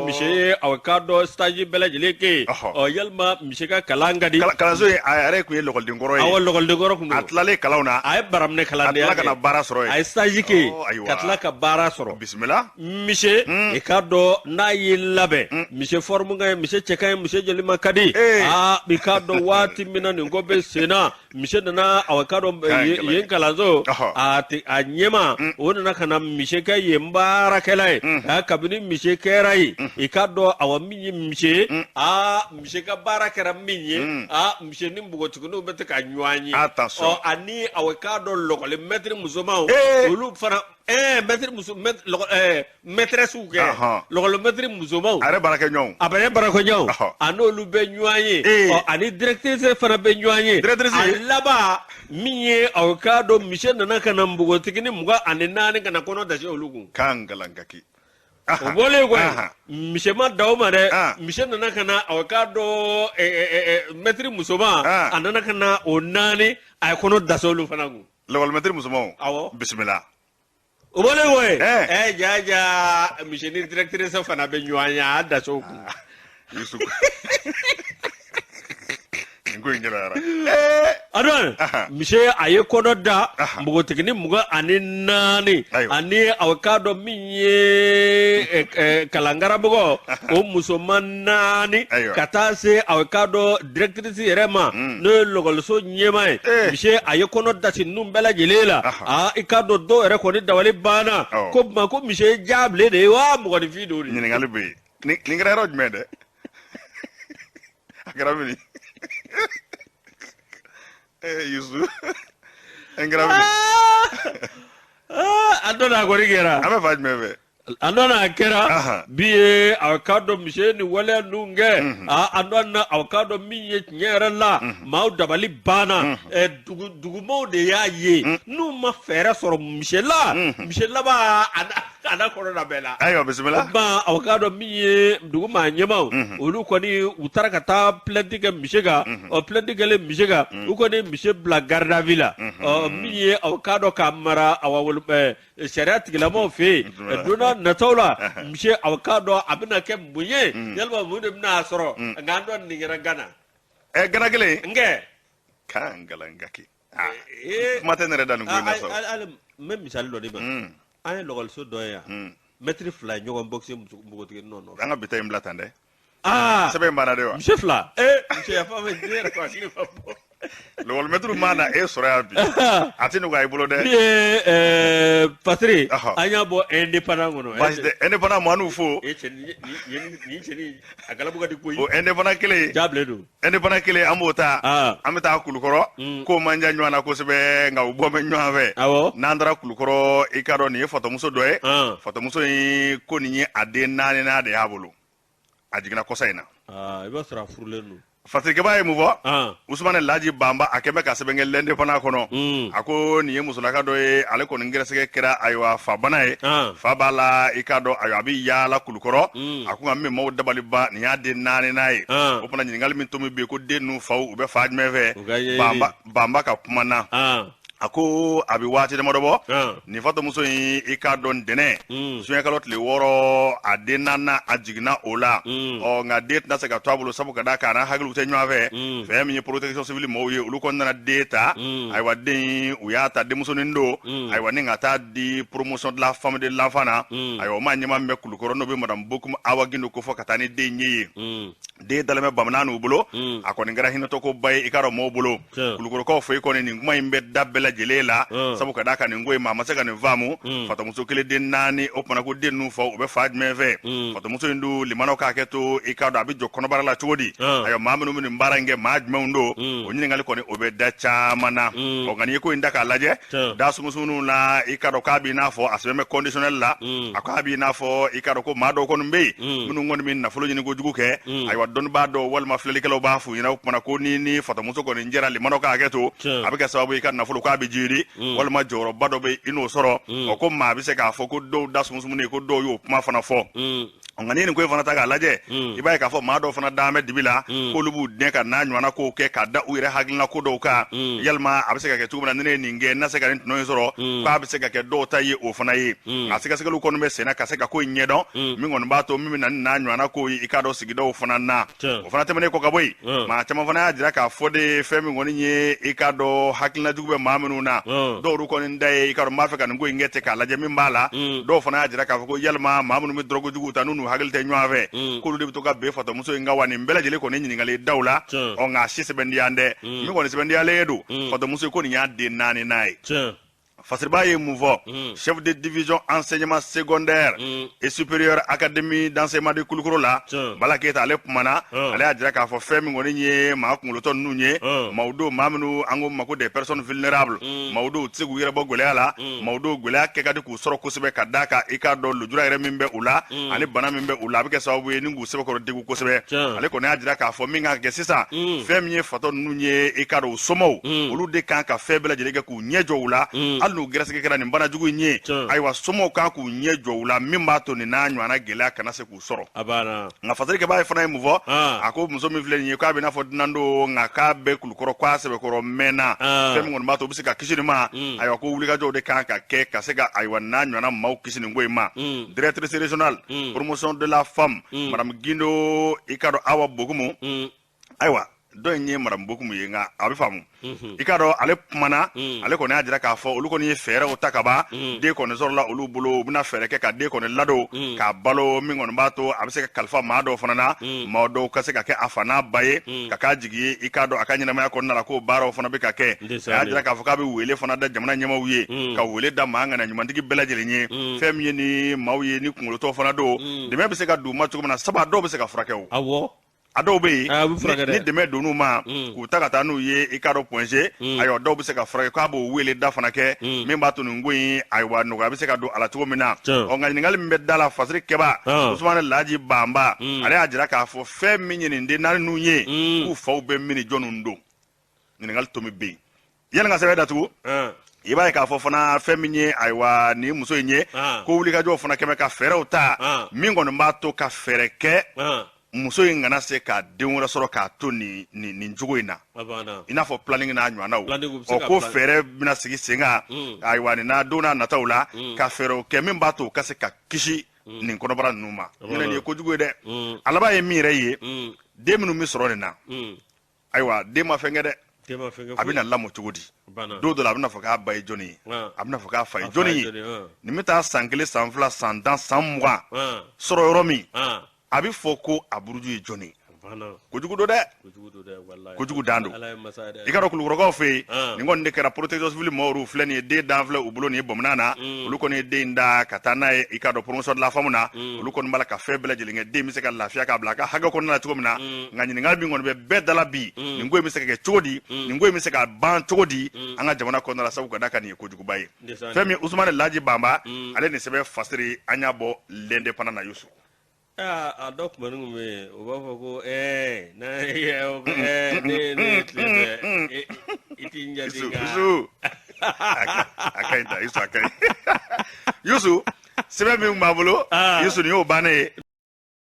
Monsieur ye aw k'a dɔn stage bɛɛ lajɛlen kɛ yen. Ɔ, yalima monsieur ka kalan ka di. Kalanso in, a yɛrɛ kun ye lɔkɔliden kɔrɔ ye. Awɔ, lɔkɔliden kɔrɔ kun don. A tilalen kalanw na, a ye baraminɛ kalandenya kɛ, a tila ka na baara sɔrɔ yen. A ye stage kɛ yen ka tila ka baara sɔrɔ. Bisimila. Monsieur, i k'a dɔn n'a y'i labɛn, monsieur forme ka ɲi, monsieur cɛ ka ɲi, monsieur jolima ka di. Aa, i k'a dɔn waati min na nin ko bɛ sen na, monsieur nana, aw k'a dɔn yen kalanso a ɲɛmaa, o nana ka na monsieur kɛ yen baarakɛla ye. Kabini monsieur kɛra yen, i k'a dɔn awa min ye monsieur, aa, monsieur ka baara kɛra min ye, aa, monsieur ni npogotigininw bɛ to ka ɲɔgɔn ye. Ɔ, ani aw k'a dɔn lɔkɔli mɛtiri musomanw, olu fana mɛtiri muso mɛtɛrɛsiw kɛ lɔkɔli mɛtiri musomanw. A yɛrɛ baarakɛɲɔgɔnw. A bɛ baarakɛɲɔgɔnw, a n'olu bɛ ɲɔgɔn ye. Ɔ, ani directrice fana bɛ ɲɔgɔn ye. Directrice. A laban min ye, aw k'a dɔn monsieur nana ka na npogotiginin 24 ka na kɔnɔ dasi olu kun. K'an kalan kaki. O bɔlen kɔ, monsieur ma dan o ma dɛ, monsieur nana ka na, aw k'a dɔn mɛtiri musoman, a nana ka na o naani, a ye kɔnɔ dasi olu fana kun. Lɔkɔli mɛtiri musomanw. Awɔ. Bisimila. O bɔlen kɔ yen, ɛ ja ja monsieur ni directrice fana bɛ ɲɔgɔn ye, a da o kun. Yusu, Nin ko in gɛlɛyara. Adɔn misi a ye kɔnɔ da npogotiginin 24 ani aw k'a dɔn min ye kalankaramɔgɔ o musoman naani ka taa se aw k'a dɔn directrice yɛrɛ ma mm. n'o ye lɔkɔliso ɲɛmaa ye misi a ye kɔnɔ dasi ninnu bɛɛ lajɛlen la aa i k'a dɔn dɔw yɛrɛ kɔni dabali banna ko ma ko misi ye jabilen de ye wa mɔgɔninfin don de. Ɲininkali bɛ yen, nin kɛra yɔrɔ jumɛn dɛ? A kɛra min Yusu, n kɛra min? A dɔ a kɔni kɛra. An bɛ fan jumɛn fɛ? A dɔ a kɛra bi ye aw k'a dɔn misi ye nin waleya ninnu kɛ. A dɔn aw k'a dɔn min ye tiɲɛ yɛrɛ la, maaw dabali banna. Dugumaaw de y'a ye n'u ma fɛɛrɛ sɔrɔ misi la, misi laban a na kɔnɔ na bɛɛ la. Ayiwa, bisimila. Ba aw k'a dɔn min ye dugu maa ɲɛmaaw, olu kɔni u taara ka taa plainte kɛ misi kan. Ɔ plainte kɛlen misi kan, u kɔni misi bila garde à vue la. Ɔ min ye aw k'a dɔn k'a mara awa wolo sariya tigilamaaw fɛ yen, don n'a nataw la misi aw k'a dɔn a bɛna kɛ mun ye, yalima mun de bɛna a sɔrɔ. Nka an dɔn nin kɛra Gana. Ɛ, Gana kelen. N kɛ. K'an galankaki. Kuma tɛ ne yɛrɛ da nin ko in na sɔrɔ. Hali n bɛ misali dɔ d'i ma. An ye lɔkɔliso dɔ ye yan, mɛtiri fila ye ɲɔgɔn bɔkisi npogotiginin nɔ nɔfɛ. An ka bi ta in bila tan dɛ. Aa, sɛbɛn in banna de wa? Misi fila, ee misi yafa ma, ne yɛrɛ ko hakili ma bɔ. Lɔkɔlimɛtiriw ma na e sɔrɔ yan bi, a tɛ nɔgɔya i bolo dɛ. Min ye Patiri, an y'a bɔ Indépendant kɔnɔ. Baasi tɛ, Indépendant maa n'u fo. E cɛ nin cɛnin a galabu ka di koyi. O Indépendant kelen. Jabilen don. Indépendant kelen an b'o ta. An bɛ taa Kulukɔrɔ. Ko man jan ɲɔgɔn na kosɛbɛ, nka u bɔ bɛ ɲɔgɔn fɛ. N'an taara Kulukɔrɔ, i k'a dɔn nin ye fatɔmuso dɔ ye. Fatɔmuso in ko nin ye a den naaninan de y'a bolo. A jiginna kɔsa in na. I b'a sɔrɔ a furulen don. Fasirikɛba ye mun fɔ? Usumani Laji Banba, a kɛn bɛ ka sɛbɛn kɛ L'Indépendant kɔnɔ. A ko nin ye musolaka dɔ ye, ale kɔni gɛrɛsɛgɛ kɛra ayiwa fabana ye. Fa b'a la, i k'a dɔn ayiwa a bɛ yaala Kulukɔrɔ. A ko nka min maaw dabali ban, nin y'a den naaninan ye. O fana ɲininkali min tomi bɛ yen ko den ninnu faw u bɛ fa jumɛn fɛ? Banba ka kuma na, a ko a bɛ waati damadɔ bɔ, nin fatɔmuso in, i k'a dɔn ntɛnɛn zuwɛnkalo tile 6, a den naaninan a jiginna o la. Ɔ nka den tɛna se ka to a bolo, sabu ka d'a kan a n'a hakiliw tɛ ɲɔgɔn fɛ. Fɛn min ye protection civile mɔgɔw ye, olu kɔni nana den ta. Ayiwa, den u y'a ta, denmusonin don. Ayiwa, ni ka taa di promotion de la femme de l'enfant na. Ayiwa, o maa ɲɛmaa min bɛ Kulukɔrɔ, n'o bɛ madame Bokum Awa Gindo ko fɔ ka taa ni den ye yen. Den dalen bɛ bamanan n'u bolo. A kɔni kɛra hinɛtɔkoba ye, i k'a dɔn maaw bolo Kulukɔrɔkaw fɛ yen kɔni, nin kuma in bɛ da bɛɛ lajɛlen la, sabu ka d'a kan nin ko in maa ma se ka nin faamu. Fatɔmuso kelen den naani, o kumana ko den ninnu fa u bɛ fa jumɛn fɛ? Fatɔmuso in dun, limanaw k'a kɛ to, i k'a dɔn a bɛ jɔ kɔnɔbara la cogo di? Ayiwa, maa minnu bɛ nin baara in kɛ, maa jumɛnw don? O ɲininkali kɔni o bɛ da caman na. Ɔ nka n'i ye ko in da k'a lajɛ, da sumusumunuw la, i k'a dɔn k'a b'i n'a fɔ a sɛbɛn bɛ conditionnel la. A k'a b'i n'a fɔ i k'a dɔn ko maa dɔw kɔni bɛ yen minnu kɔni bɛ nafolo ɲini kojugu kɛ. Ayiwa, dɔnnibaa dɔw walima filɛlikɛlaw b'a f'u ɲɛna, o kumana ko ni fatɔmuso kɔni jɛra limanaw ka hakɛ to, a bɛ kɛ sababu ye i ka nafolo k'a bɛ jiidi, walima jɔyɔrɔba dɔ bɛ i n'o sɔrɔ. Ɔ ko maa bɛ se k'a fɔ ko dɔw da sumusumuni, ko dɔw y'o kuma fana fɔ. Nka n'i ye nin ko in fana ta k'a lajɛ, i b'a ye k'a fɔ maa dɔw fana dalen bɛ dibi la k'olu b'u dɛn ka n'a ɲɔgɔnna kow kɛ ka da u yɛrɛ hakilina ko dɔw kan. Yalima a bɛ se ka kɛ cogo min na, ni ne ye nin kɛ, n na se ka nin tɔnɔ in sɔrɔ, k'a bɛ se ka kɛ dɔw ta ye o fana ye. Nka sɛgɛsɛgɛliw kɔni bɛ senna ka se ka ko in ɲɛdɔn, min kɔni b'a to min bɛ na ni n'a ɲɔgɔnna kow ye, i k'a dɔn sigidaw fana na. O fana tɛmɛnen kɔ ka bɔ yen, maa caman fana y'a jira k'a fɔ de, fɛn min kɔni ye, i k'a dɔn hakilina jugu bɛ maa minnu na, dɔw kɔni da ye, i k'a dɔn n b'a fɛ ka nin ko in kɛ ten k'a lajɛ min b'a la. Dɔw fana y'a jira k'a fɔ ko yalima maa minnu bɛ dɔrɔgu juguw ta, n'u hakili tɛ ɲɔgɔn fɛ, k'olu de bɛ to ka bin fatɔmuso in kan wa? Nin bɛɛ lajɛlen kɔni ɲininkali daw la. Ɔ nka a si sɛbɛntiya dɛ, min kɔni sɛbɛntiyalen don, fatɔmuso ko nin y'a den naaninan ye. Fasiriba ye mun fɔ? Chef de division enseignement secondaire et supérieur, académie d'enseignement de Kulukoro la, Bala Keyita, ale kumana. Ale y'a jira k'a fɔ fɛn min kɔni ye maa kunkolotɔ ninnu ye, maaw don, maa minnu an ko ma ko des personnes vulnérables. Maaw don, u tɛ se k'u yɛrɛ bɔ gɛlɛya la. Maaw don, gɛlɛya kɛ ka di k'u sɔrɔ kosɛbɛ, ka d'a kan i k'a dɔn lujura yɛrɛ min bɛ u la ani bana min bɛ u la, a bɛ kɛ sababu ye ni k'u sɛbɛkɔrɔ degun kosɛbɛ. Ale kɔni y'a jira k'a fɔ min kan ka kɛ sisan, fɛn min ye fatɔ ninnu ye, i k'a dɔn u somɔgɔw, olu de kan ka fɛn bɛɛ lajɛlen kɛ k'u ɲɛ jɔ u la, hali n'u gɛrɛsɛgɛ kɛra nin bana jugu in ye. Ayiwa, somɔgɔw kan k'u ɲɛ jɔ u la, min b'a to nin n'a ɲɔgɔnna gɛlɛya kana se k'u sɔrɔ. Nka fasirikɛbaa ye fana ye mun fɔ? A ko muso min filɛ nin ye, k'a bɛ n'a fɔ dunan don, nka k'a bɛ Kulukɔrɔ, k'a sɛbɛkɔrɔ mɛnna. Fɛn min kɔni b'a to u bɛ se ka kisi nin ma, ayiwa, ko wulikajɔw de kan ka kɛ ka se ka ayiwa n'a ɲɔgɔnna maaw kisi nin ko in ma. Directrice régionale promotion de la femme, madame Gindo, i k'a dɔn Awa Bokumu, ayiwa. Dɔ in ye madame Bokum ye, nka a bɛ faamu. I k'a dɔn, ale kumana, ale kɔni y'a jira k'a fɔ olu kɔni ye fɛɛrɛw ta ka ban. Den kɔni sɔrɔla olu bolo, u bɛna fɛɛrɛ kɛ ka den kɔni ladon k'a balo, min kɔni b'a to a bɛ se ka kalifa maa dɔw fana na, maa dɔw ka se ka kɛ a fa n'a ba ye, ka k'a jigi ye. I k'a dɔn, a ka ɲɛnamaya kɔnɔna la, k'o baaraw fana bɛ ka kɛ. A y'a jira k'a fɔ k'a bɛ wele fana da jamana ɲɛmaaw ye, ka wele da maa ŋana ɲumantigi bɛɛ lajɛlen ye. Fɛn min ye ni maaw ye ni kunkolotɔ fana don, dɛmɛ bɛ se ka d'u ma cogo min na, sabu a dɔw bɛ se ka furakɛ. O awɔ. A dɔw bɛ yen, ni dɛmɛ donn'u ma k'u ta ka taa n'u ye, i k'a dɔn, Point G, ayiwa, dɔw bɛ se ka furakɛ. K'a b'o wele da fana kɛ, min b'a to nin ko in, ayiwa, nɔgɔya bɛ se ka don a la cogo min na. Ɔ, nka ɲininkali min bɛ da la, fasiri kɛba Usumani Laji Banba, ale y'a jira k'a fɔ fɛn min ye nin den naani ninnu ye, k'u faw bɛ min ni jɔnniw don? Ɲininkali tomi bɛ yen. Yanni ka sɛbɛn datugu, i b'a ye k'a fɔ fana, fɛn min ye, ayiwa, nin muso in ye, ko wulikajɔw fana kɛmɛ ka fɛɛrɛw ta, min kɔni b'a to ka fɛɛrɛ kɛ muso in kana se ka den wɛrɛ sɔrɔ k'a to nin nin cogo in na, i n'a fɔ planning n'a ɲɔgɔnnaw. Ɔ, ko fɛɛrɛ bɛna sigi sen kan, ayiwa, nin na don n'a nataw la, ka fɛɛrɛw kɛ min b'a to u ka se ka kisi nin kɔnɔbara ninnu ma. Ɲinɛ, nin ye kojugu ye dɛ. A laban ye min yɛrɛ ye, den minnu bɛ sɔrɔ nin na, ayiwa, den ma fɛn kɛ dɛ. A bɛna lamɔ cogo di? Don dɔ la, a bɛna fɔ k'a ba ye jɔnni ye? A bɛna fɔ k'a fa ye jɔnni ye? Nin bɛ taa san 1, san 2, san 10, san 20 sɔrɔ yɔrɔ min, a bɛ fɔ ko a buruju ye jɔnni ye? Kojugu don dɛ, kojugu dan don. I k'a dɔn, Kulukɔrɔkaw fɛ yen, nin kɔni de kɛra. Protection civile mɔgɔw filɛ nin ye, den dan filɛ u bolo nin ye bamanan na. Olu kɔni ye den in da ka taa n'a ye, i k'a dɔn, promotion de la femme na. Olu kɔni b'a la ka fɛn bɛɛ lajɛlen kɛ, den bɛ se ka lafiya k'a bila a ka hakɛ kɔnɔna la cogo min na. Nka ɲininkali min kɔni bɛ bɛɛ da la bi, nin ko in bɛ se ka kɛ cogo di? Nin ko in bɛ se ka ban cogo di an ka jamana kɔnɔna la? Sabu ka d'a kan, nin ye kojuguba ye. Fɛn min Usumani Laji Banba, ale nin sɛbɛn fasiri, an y'a bɔ L'Indépendant na, Yusu. A dɔ tuma bɛ yen, u b'a fɔ ko ɛɛ n'a ye ne tile fɛ, i t'i jate. Yusu, a ka ɲi ta, Yusu, a ka ɲi. Yusu, sɛbɛn min b'a bolo, Yusu, nin y'o bannen ye.